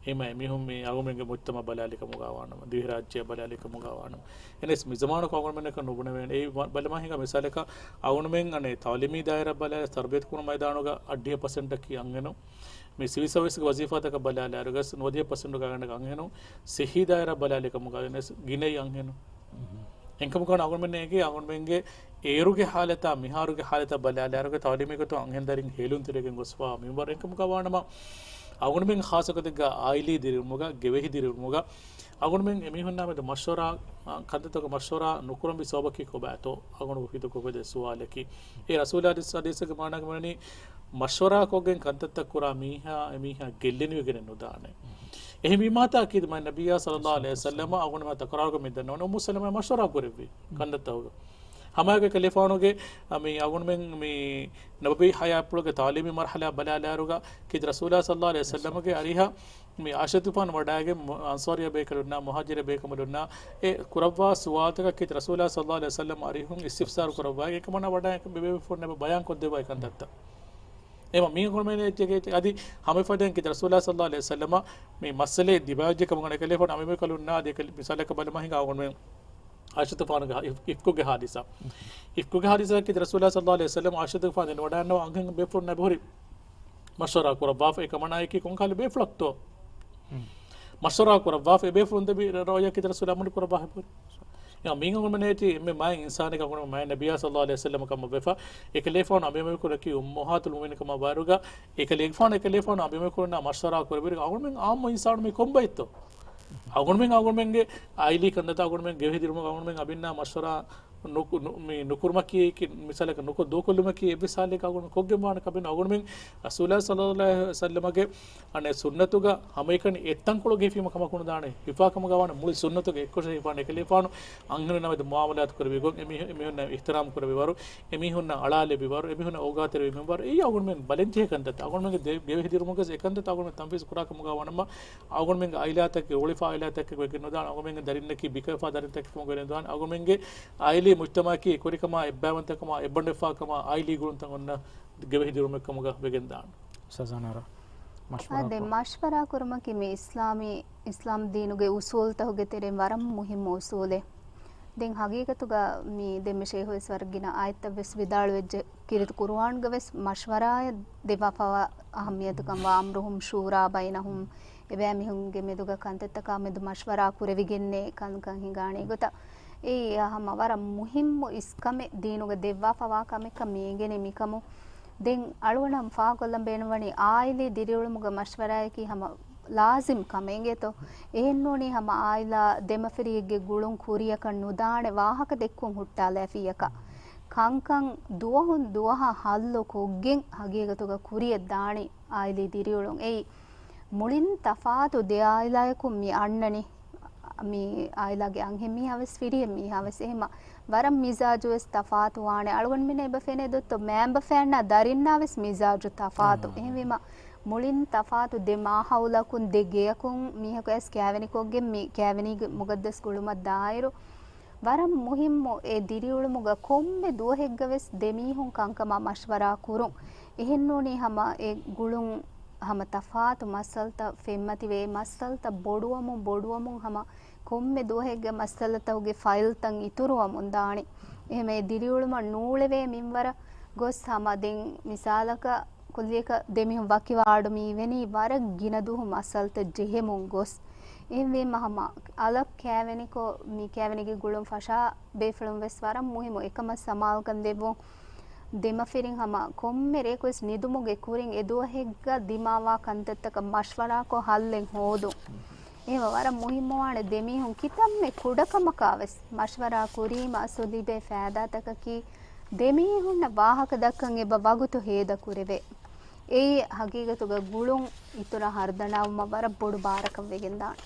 އެހެންވީމަ އެމީހުން މި އަޅުގަނޑުމެންގެ މުޖްތަމަޢަށް ބަލާލިކަމުގަ ވާނަމަ، ދިވެހިރާއްޖެއަށް ބަލާލިކަމުގަ ވާނަމަ. އެހެނަސް މިޒަމާނަކު އަޅުގަނޑުމެންނަކަށް ނުބުނެވޭނެ. އެއީ ވަ-، ބަލަމާ ހިނގާ މިސާލަކަށް އަޅުގަނޑުމެން އަނެއް ތަޢުލީމީ ދާއިރާ ބަލާލި ތަރުބިޔަތު ކުރުމަށް މައިދާނުގަ އަށްޑިހަ ޕަސެންޓަކީ އަންހެނުން. މި ސިވިލް ސަރވިސްގެ ވަޒީފާތަކަށް ބަލާލާއިރުގަސް ނުވަދިހަ ޕަސެންޓުގަ ގަނޑަކަށް އަންހެނުން. ސިއްހީ ދާއިރާ ބަލާލިކަމުގަ ވެސް ގިނައީ އަންހެނުން. އެހެންކަމުގަ އަޅުގަނޑުމެންނަށް އެނގޭ އަޅުގަނޑުމެންގެ އޭރުގެ ހާލަތާ މިހާރުގެ ހާލަތަށް ބަލާލާއިރުގަ ތަޢުލީމީ ގޮތުން އަންހެން ދަރިން ހޭލުންތެރިވެގެން ގޮސްފަވާ މިންވަރު. އެހެންކަމުގަ ވާނަމަ އަޅުގަނޑުމެން ޚާއްޞަ ގޮތެއްގަ އާއިލީ ދިރިއުޅުމުގަ، ގެވެހި ދިރިއުޅުމުގަ އަޅުގަނޑުމެން އެމީހުންނާ މެދު މަޝްވަރާ، އާ، ކަންތައްތަކުގަ މަޝްވަރާ ނުކުރަންވީ ސަބަބަކީ ކޮބާތޯ؟ އަޅުގަނޑު ހިތު ކޮށްފަދޭ ސުވާލަކީ. އެ ރަސޫލާ ޙަދީޘް، ޙަދީޘެއްގެ މާނައަކީ ވަނީ މަޝްވަރާ ކޮށްގެން ކަންތައްތައް ކުރާ މީހާ، އެމީހާ ގެއްލެނިވެގެނެއް ނުދާނެ. އެހެންވީމާ ތާކީދު މާތް ނަބިއްޔާ ޞައްލައްލާހު ޢަލައިހި ވަސައްލަމަ އަޅުގަނޑުމެން ތަކުރާރުކޮށް މި ދަންނަވަނީ އުއްމު ސަލަމާ މަޝްވަރާ ކުރެއްވި ކަންތައްތަކުގަ. ހަމައެކަނި އެކަލޭގެފާނުގެ، އަ، މި އަޅުގަނޑުމެން މި ނަބަވީ ޙަޔާތްޕުޅުގެ ތަޢުލީމީ މަރުޙަލާ ބަލާލާއިރުގަ ކީރިތި ރަސޫލާ ޞައްލައްލާހު ޢަލައިހި ވަސައްލަމަގެ އަރިހަށް މި ޢާއިޝަތުގެފާނު ވަޑައިގެން މު-، އަންޞާރީ ބޭކަލުންނާ މުހާޖިރު ބޭކަނބަލުންނާ އެ ކުރައްވާ ސުވާލުތަކަށް ކީރިތި ރަސޫލާ ޞައްލައްލާހު ޢަލައިހި ވަސައްލަމަ އަރިހުން އިސްތިފްސާރު ކުރައްވައިގެން އެކަމަނާ ވަޑައިގެން ބޭބޭފުޅުންނަށް ބަޔާން ކޮށްދެއްވައި ކަންތައްތައް. އެމަ މީހުން އެ އެ އެ އަދި ހަމަ ފަދައިން ކީރިތި ރަސޫލާ ޞައްލައްލާހު ޢަލައިހި ވަސައްލަމަ މި މައްސަލައެއް ދިމާވެއްޖެ ކަމުގަ އެކަލޭގެފާނު އަނބިމަގު ބޭކަލުންނާ އަދި އެކަލޭ މިސާލަކަށް ބަލަމާ ހިނގާ އަޅުގަނޑުމެން ޢާއިޝަތުގެފާނުގެ އިފް-، އިފްކުގެ ޙާދިސާ. އިފްކުގެ ޙާދިސާއަކީ ރަސޫލާ ޞައްލައްލާހު ޢަލައިހި ވަސައްލަމަ ޢާއިޝަތުގެފާނު ދެން ވަޑައިގަންނަވާ އަންހެން ބޭފުޅުންނާ އެބަހުރި މަޝްވަރާ ކުރައްވާފަ. އެކަމަނާއަކީ ކޮންކަހަލަ ބޭފުޅަކުތޯ؟ މަޝްވަރާ ކުރައްވާފަ އެބޭފުޅުން ދެމި ރަ-، ރައުޔަކީ ރަސޫލާ އަމަލު ކުރައްވާ ހެބުރި. އެ މީހުން އަޅުގަނޑުމެން އެއީ މި މާތް އިންސާނެއްގެ އަޅުގަނޑު މާތް ނަބިއްޔާ ޞައްލައްލާހު ޢަލައިހި ވަސައްލަމަ ކަމަށް ވެފަ، އެކަލޭގެފާނު އަނބިމަގު ބޭކަލަކީ އުއްމަހާތުލް މުއުމިނީން ކަމަށް ވާއިރުގަ، އެކަލޭގެފާނު، އެކަލޭގެފާނު އަނބިމަގު ބޭކަލުންނާ މަޝްވަރާ ކުރެއްވިއިރު އަޅުގަނޑުމެން އާއްމު އިންސާނުން މީ ކޮން ބައެއްތޯ؟ އަޅުގަނޑުމެން އަޅުގަނޑުމެންގެ އާއިލީ ކަންތައްތައް އަޅުގަނޑުމެން ގެވެހި ދިރުމުގަ އަޅުގަނޑުމެން އަނބިންނާ މަޝްވަރާ ނުކު-، ނު-، މި ނުކުރުމަކީ ކި-، މިސާލަކަށް ނުކޮށް ދޫކޮށްލުމަކީ އެއްވެސް ޙާލެއްގަ އަޅުގަނޑު ކޮށްގެން ވާނެ ކަމެއް ނޫން. އަޅުގަނޑުމެން ރަސޫލާ ޞައްލައްލާހު ޢަލައިހި ވަސައްލަމަގެ އަނެއް ސުންނަތުގަ ހަމައެކަނި އެއްތަންކޮޅު ގެފީމަ ކަމަކު ނުދާނެ. ހިފާ ކަމުގަ ވާނެ މުޅި ސުންނަތުގެ އެއްކޮށަށް ހިފާނެ. އެކަލޭގެފާނު އަންހެނުންނާ މެދު މުޢާމަލާތު ކުރެއްވި ގޮތް، އެމީހު-، އެމީހުންނަށް އިޙްތިރާމް ކުރެއްވި ވަރު، އެމީހުންނަށް އަޅާލެއްވި ވަރު، އެމީހުންނަށް އޯގާތެރިވެ މިންވަރު، އެއީ އަޅުގަނޑުމެން ބަލަންޖެހޭ ކަންތައްތައް. އަޅުގަނޑުމެންގެ ދެ-، ގެވެހި ދިރުމުގަސް އެކަންތައްތައް އަޅުގަނޑުމެން ތަންފީޒު ކުރާ ކަމުގަ ވާނަމަ، އަޅުގަނޑުމެންގެ އާއިލާތަކެއް އޮޅިފަ އާއިލާތަކެއް ވެގެން ނުދާނެ، އަޅުގަނޑުމެންގެ ދަރިންނަކީ ބިކަވެފަ ދަރިންތަކެއް ވެގެން ނުދާނެ، އަޅުގަނޑުމެންގެ އާއިލީ މުޖްތަމަޢަކީ އެކުވެރިކަމާ، އެއްބައިވަންތަކަމާ، އެއްބަނޑުވެފާކަމާ، އާއިލީ ގުޅުންތައް އޮންނަ ގެވެހި ދިރުމެއް ކަމުގަ ވެގެން ދާނެ. އުސްތާޒާ އަންވަރު، މަޝްވަރާ އާދެ، ކޮށް. މަޝްވަރާ ކުރުމަކީ މި އިސްލާމީ، އިސްލާމް ދީނުގެ އުސޫލްތަކުގެ ތެރެއިން ވަރަށް މުހިއްމު އުސޫލެއް. ދެން ހަގީގަތުގަ މި ދެންމެ ޝޭހު ވެސް ވަރަށް ގިނަ އާޔަތްތައް ވެސް ވިދާޅުވެއްޖެ. ކީރިތި ޤުރުއާންގަ ވެސް މަޝްވަރާއަށް ދެއްވާފަވާ އަހައްމިޔަތުކަން، "وأمرهم شورى بينهم" އެބައިމީހުންގެ މެދުގަ ކަންތައްތަކާ މެދު މަޝްވަރާ ކުރެވިގެންނޭ ކަންކަން ހިނގާނެ ގޮތަށް. އެއީ ހަމަ ވަރަށް މުހިއްމު އިސްކަމެއް ދީނުގަ ދެއްވާފަވާ ކަމެއްކަން މި އެނގެނީ މިކަމުން. ދެން އަޅުގަނޑަށް ފާހަގަކޮށްލަން ބޭނުންވަނީ އާއިލީ ދިރިއުޅުމުގަ މަޝްވަރާއަކީ ހަމަ ލާޒިމް ކަމެއް އިނގޭތޯ. އެހެންނޫނީ ހަމަ އާއިލާ ދެމަފިރިއެއްގެ ގުޅުން ކުރިޔަކަށް ނުދާނެ ވާހަކަ ދެއްކުން ހުއްޓާލައިފިއްޔަކަށް. ކަންކަން ދުވަހުން ދުވަހަށް ހައްލު ކޮށްގެން ހަގީގަތުގަ ކުރިޔަށް ދާނީ އާއިލީ ދިރިއުޅުން. އެއީ މުޅިން ތަފާތު ދެ އާއިލާޔަކުން މި އަންނަނީ. މި އާއިލާގެ އަންހެން މީހާ ވެސް ފިރިހެން މީހާ ވެސް އެހެމަ ވަރަށް މިޒާޖު ވެސް ތަފާތު ވާނެ. އަޅުގަނޑުމެންނަށް އެބަ ފެނޭ ދޮއްތޯ، މައިންބަފައިންނާ ދަރިންނާ ވެސް މިޒާޖު ތަފާތު. އެހެންވީމަ މުޅިން ތަފާތު ދެ މާހައުލަކުން ދެ ގެޔަކުން މީހަކު އައިސް ކައިވެނިކޮށްގެން މި ކައިވެނީގެ މުގައްދަސް ގުޅުމަށް ދާއިރު، ވަރަށް މުހިއްމު އެ ދިރިއުޅުމުގަ ކޮންމެ ދުވަހެއްގަ ވެސް ދެ މީހުން ކަންކަމާ މަޝްވަރާ ކުރުން. އެހެންނޫނީ ހަމަ އެ ގުޅުން ހަމަ ތަފާތު މައްސަލަތައް ފެންމަތިވެ، އެ މައްސަލަތައް ބޮޑުވަމުން ބޮޑުވަމުން ހަމަ ކޮންމެ ދުވަހެއްގެ މައްސަލަތަކުގެ ފައިލްތައް އިތުރުވަމުން ދާނެ. އެހެމަ އެ ދިރިއުޅުމަށް ނޫޅެވޭ މިންވަރަށް ގޮސް ހަމަ ދެން މިސާލަކަށް ކުއްލިއަކަށް ދެމީހުން ވަކިވާ އަޑު މި ވެނީ ވަރަށް ގިނަ ދުވަހު މައްސަލަތައް ޖެހެމުން ގޮސް. އެހެންވީމަ ހަމަ އަލަށް ކައިވެނިކޮށް، މި ކައިވެނީގެ ގުޅުން ފަށާ ބޭފުޅުން ވެސް ވަރަށް މުހިއްމު އެކަމަށް ސަމާލުކަން ދެއްވުން. ދެމަފިރިން ހަމަ ކޮންމެ ރެއަކު ވެސް ނިދުމުގެ ކުރިން އެ ދުވަހެއްގަ ދިމާވާ ކަންތައްތަކަށް މަޝްވަރާކޮށް ހައްލެއް ހޯދުން. އެހެމަ ވަރަށް މުހިއްމުވާނެ ދެމީހުން ކިތަންމެ ކުޑަކަމަކާ ވެސް މަޝްވަރާ ކުރީމަ އަސްލު ލިބޭ ފައިދާތަކަކީ ދެމީހުންނަށް ވާހަކަ ދައްކަން އެބަ ވަގުތު ހޭދަ ކުރެވޭ. އެއީ ހަގީގަތުގަ ގުޅުން އިތުރަށް ހަރުދަނާވުމަށް ވަރަށް ބޮޑު ބާރަކަށް ވެގެންދާނެ.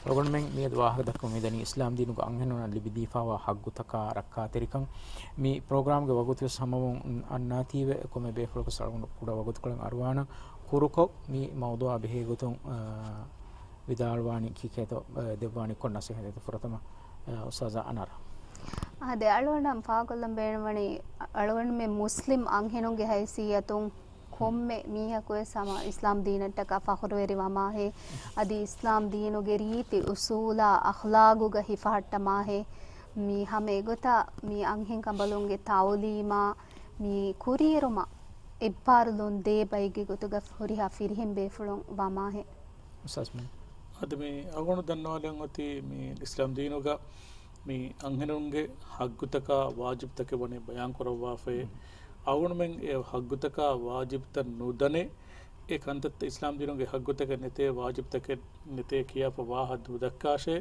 އަޅުގަނޑުމެން މިއަދު ވާހަކަ ދައްކަމުން މިދަނީ އިސްލާމް ދީނުގެ އަންހެނުންނަށް ލިބިދީފާވާ ހައްގުތަކާ ރައްކާތެރިކަން. މި ޕްރޮގްރާމްގެ ވަގުތުވެސް ހަމަވުން އަންނާތީވެ، ކޮންމެ ބޭފުޅަކު އަޅުގަނޑު ކުޑަ ވަގުތުކޮޅެއް އަރުވާނަން. ކުރުކޮށް މި މައުޟޫޢާ ބެހޭގޮތުން، އާ، ވިދާޅުވާނީ ކީކޭތޯ، އާ، ދެއްވާނީ ކޮން ނަސޭހަތެއްތޯ ފުރަތަމަ، އާ، އުސްތާޒާ އަނާރާ. އާ، ދެ އަޅުގަނޑަށް ފާކޮށްލަން ބޭނުންވަނީ، އަޅުގަނޑުމެން މުސްލިމް އަންހެނުންގެ ހައިސިއްޔަތުން ކޮންމެ މީހަކުވެސް ހަމަ އިސްލާމް ދީނަށްޓަކާ ފަޚުރުވެރި ވަމާހޭ، އަދި އިސްލާމް ދީނުގެ ރީތި އުސޫލާ އަޚްލާގުގަ ހިފަހައްޓަމާހޭ، މި ހަމަ އެގޮތަށް މި އަންހެން ކަނބަލުންގެ ތައުލީމާ މި ކުރިއެރުމަށް އެއްބާރުލުން ދޭ ބައެއްގެ ގޮތުގަ ހުރިހާ ފިރިހެން ބޭފުޅުން ވަމާހޭ. އުސްތާޒް މި. އަދި މި އަޅުގަނޑު ދަންނަވާލަން އޮތީ މި އިސްލާމް ދީނުގަ މި އަންހެނުންގެ ހައްގުތަކާ ވާޖިބްތަކެއް ވަނީ ބަޔާން ކުރައްވާފައި. މް. އަޅުގަނޑުމެން އެ ހައްގުތަކާ ވާޖިބްތައް ނުދަނެ، އެ ކަންތައްތައް އިސްލާމް ދީނުގެ ހައްގުތަކެއް ނެތޭ، ވާޖިބްތަކެއް ނެތޭ ކިޔާފަ ވާހަ ނުދައްކާށޭ.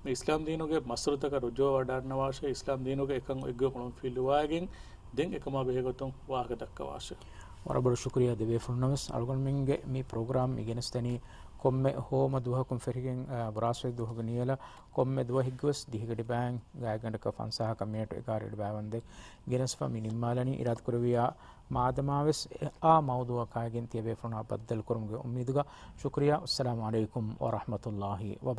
މި އިސްލާމް ދީނުގެ މައްސަލަތަކަށް ރުޖޫޢަ ވަޑައިގަންނަވާށޭ. އިސްލާމް ދީނުގެ އެކަން އެއްގޮތް އުޅުން ފިލުވައިގެން ދެން އެކަމާ ބެހޭގޮތުން ވާހަކަ ދައްކަވާށޭ. ވަރަށް ބޮޑަށް ޝުކުރިއްޔާ ދެ ބޭފުޅުންނަށް ވެސް. އަޅުގަނޑުމެންގެ މި ޕްރޮގްރާމް މި ގެނެސްދެނީ ކޮންމެ ހޯމަ ދުވަހަކުން ފެށިގެން، އާ، ބުރާސްފަތި ދުވަހުގެ ނިޔަލަށް ކޮންމެ ދުވަހެއްގަވެސް ދިހަ އެކަޑި ބައިން ގާތްގަނޑަކަށް ފަންސާހަކަށް މިނެޓު އެގާރަ އެޑި ބައިވަންދެން ގެނެސްފަ މި ނިންމާލަނީ. އިރާދަކުރެއްވިއްޔާ މާދަމާވެސް އެ އާ މައުޟޫޢަކާއިގެން ތިޔަބޭފުޅުންނާ ބައްދަލުކުރުމުގެ އުއްމީދުގަ. ޝުކުރިއްޔާ. އައްސަލާމު ޢަލައިކުމް ވަރަޙްމަތުﷲި ވަބަރަކާތުހު.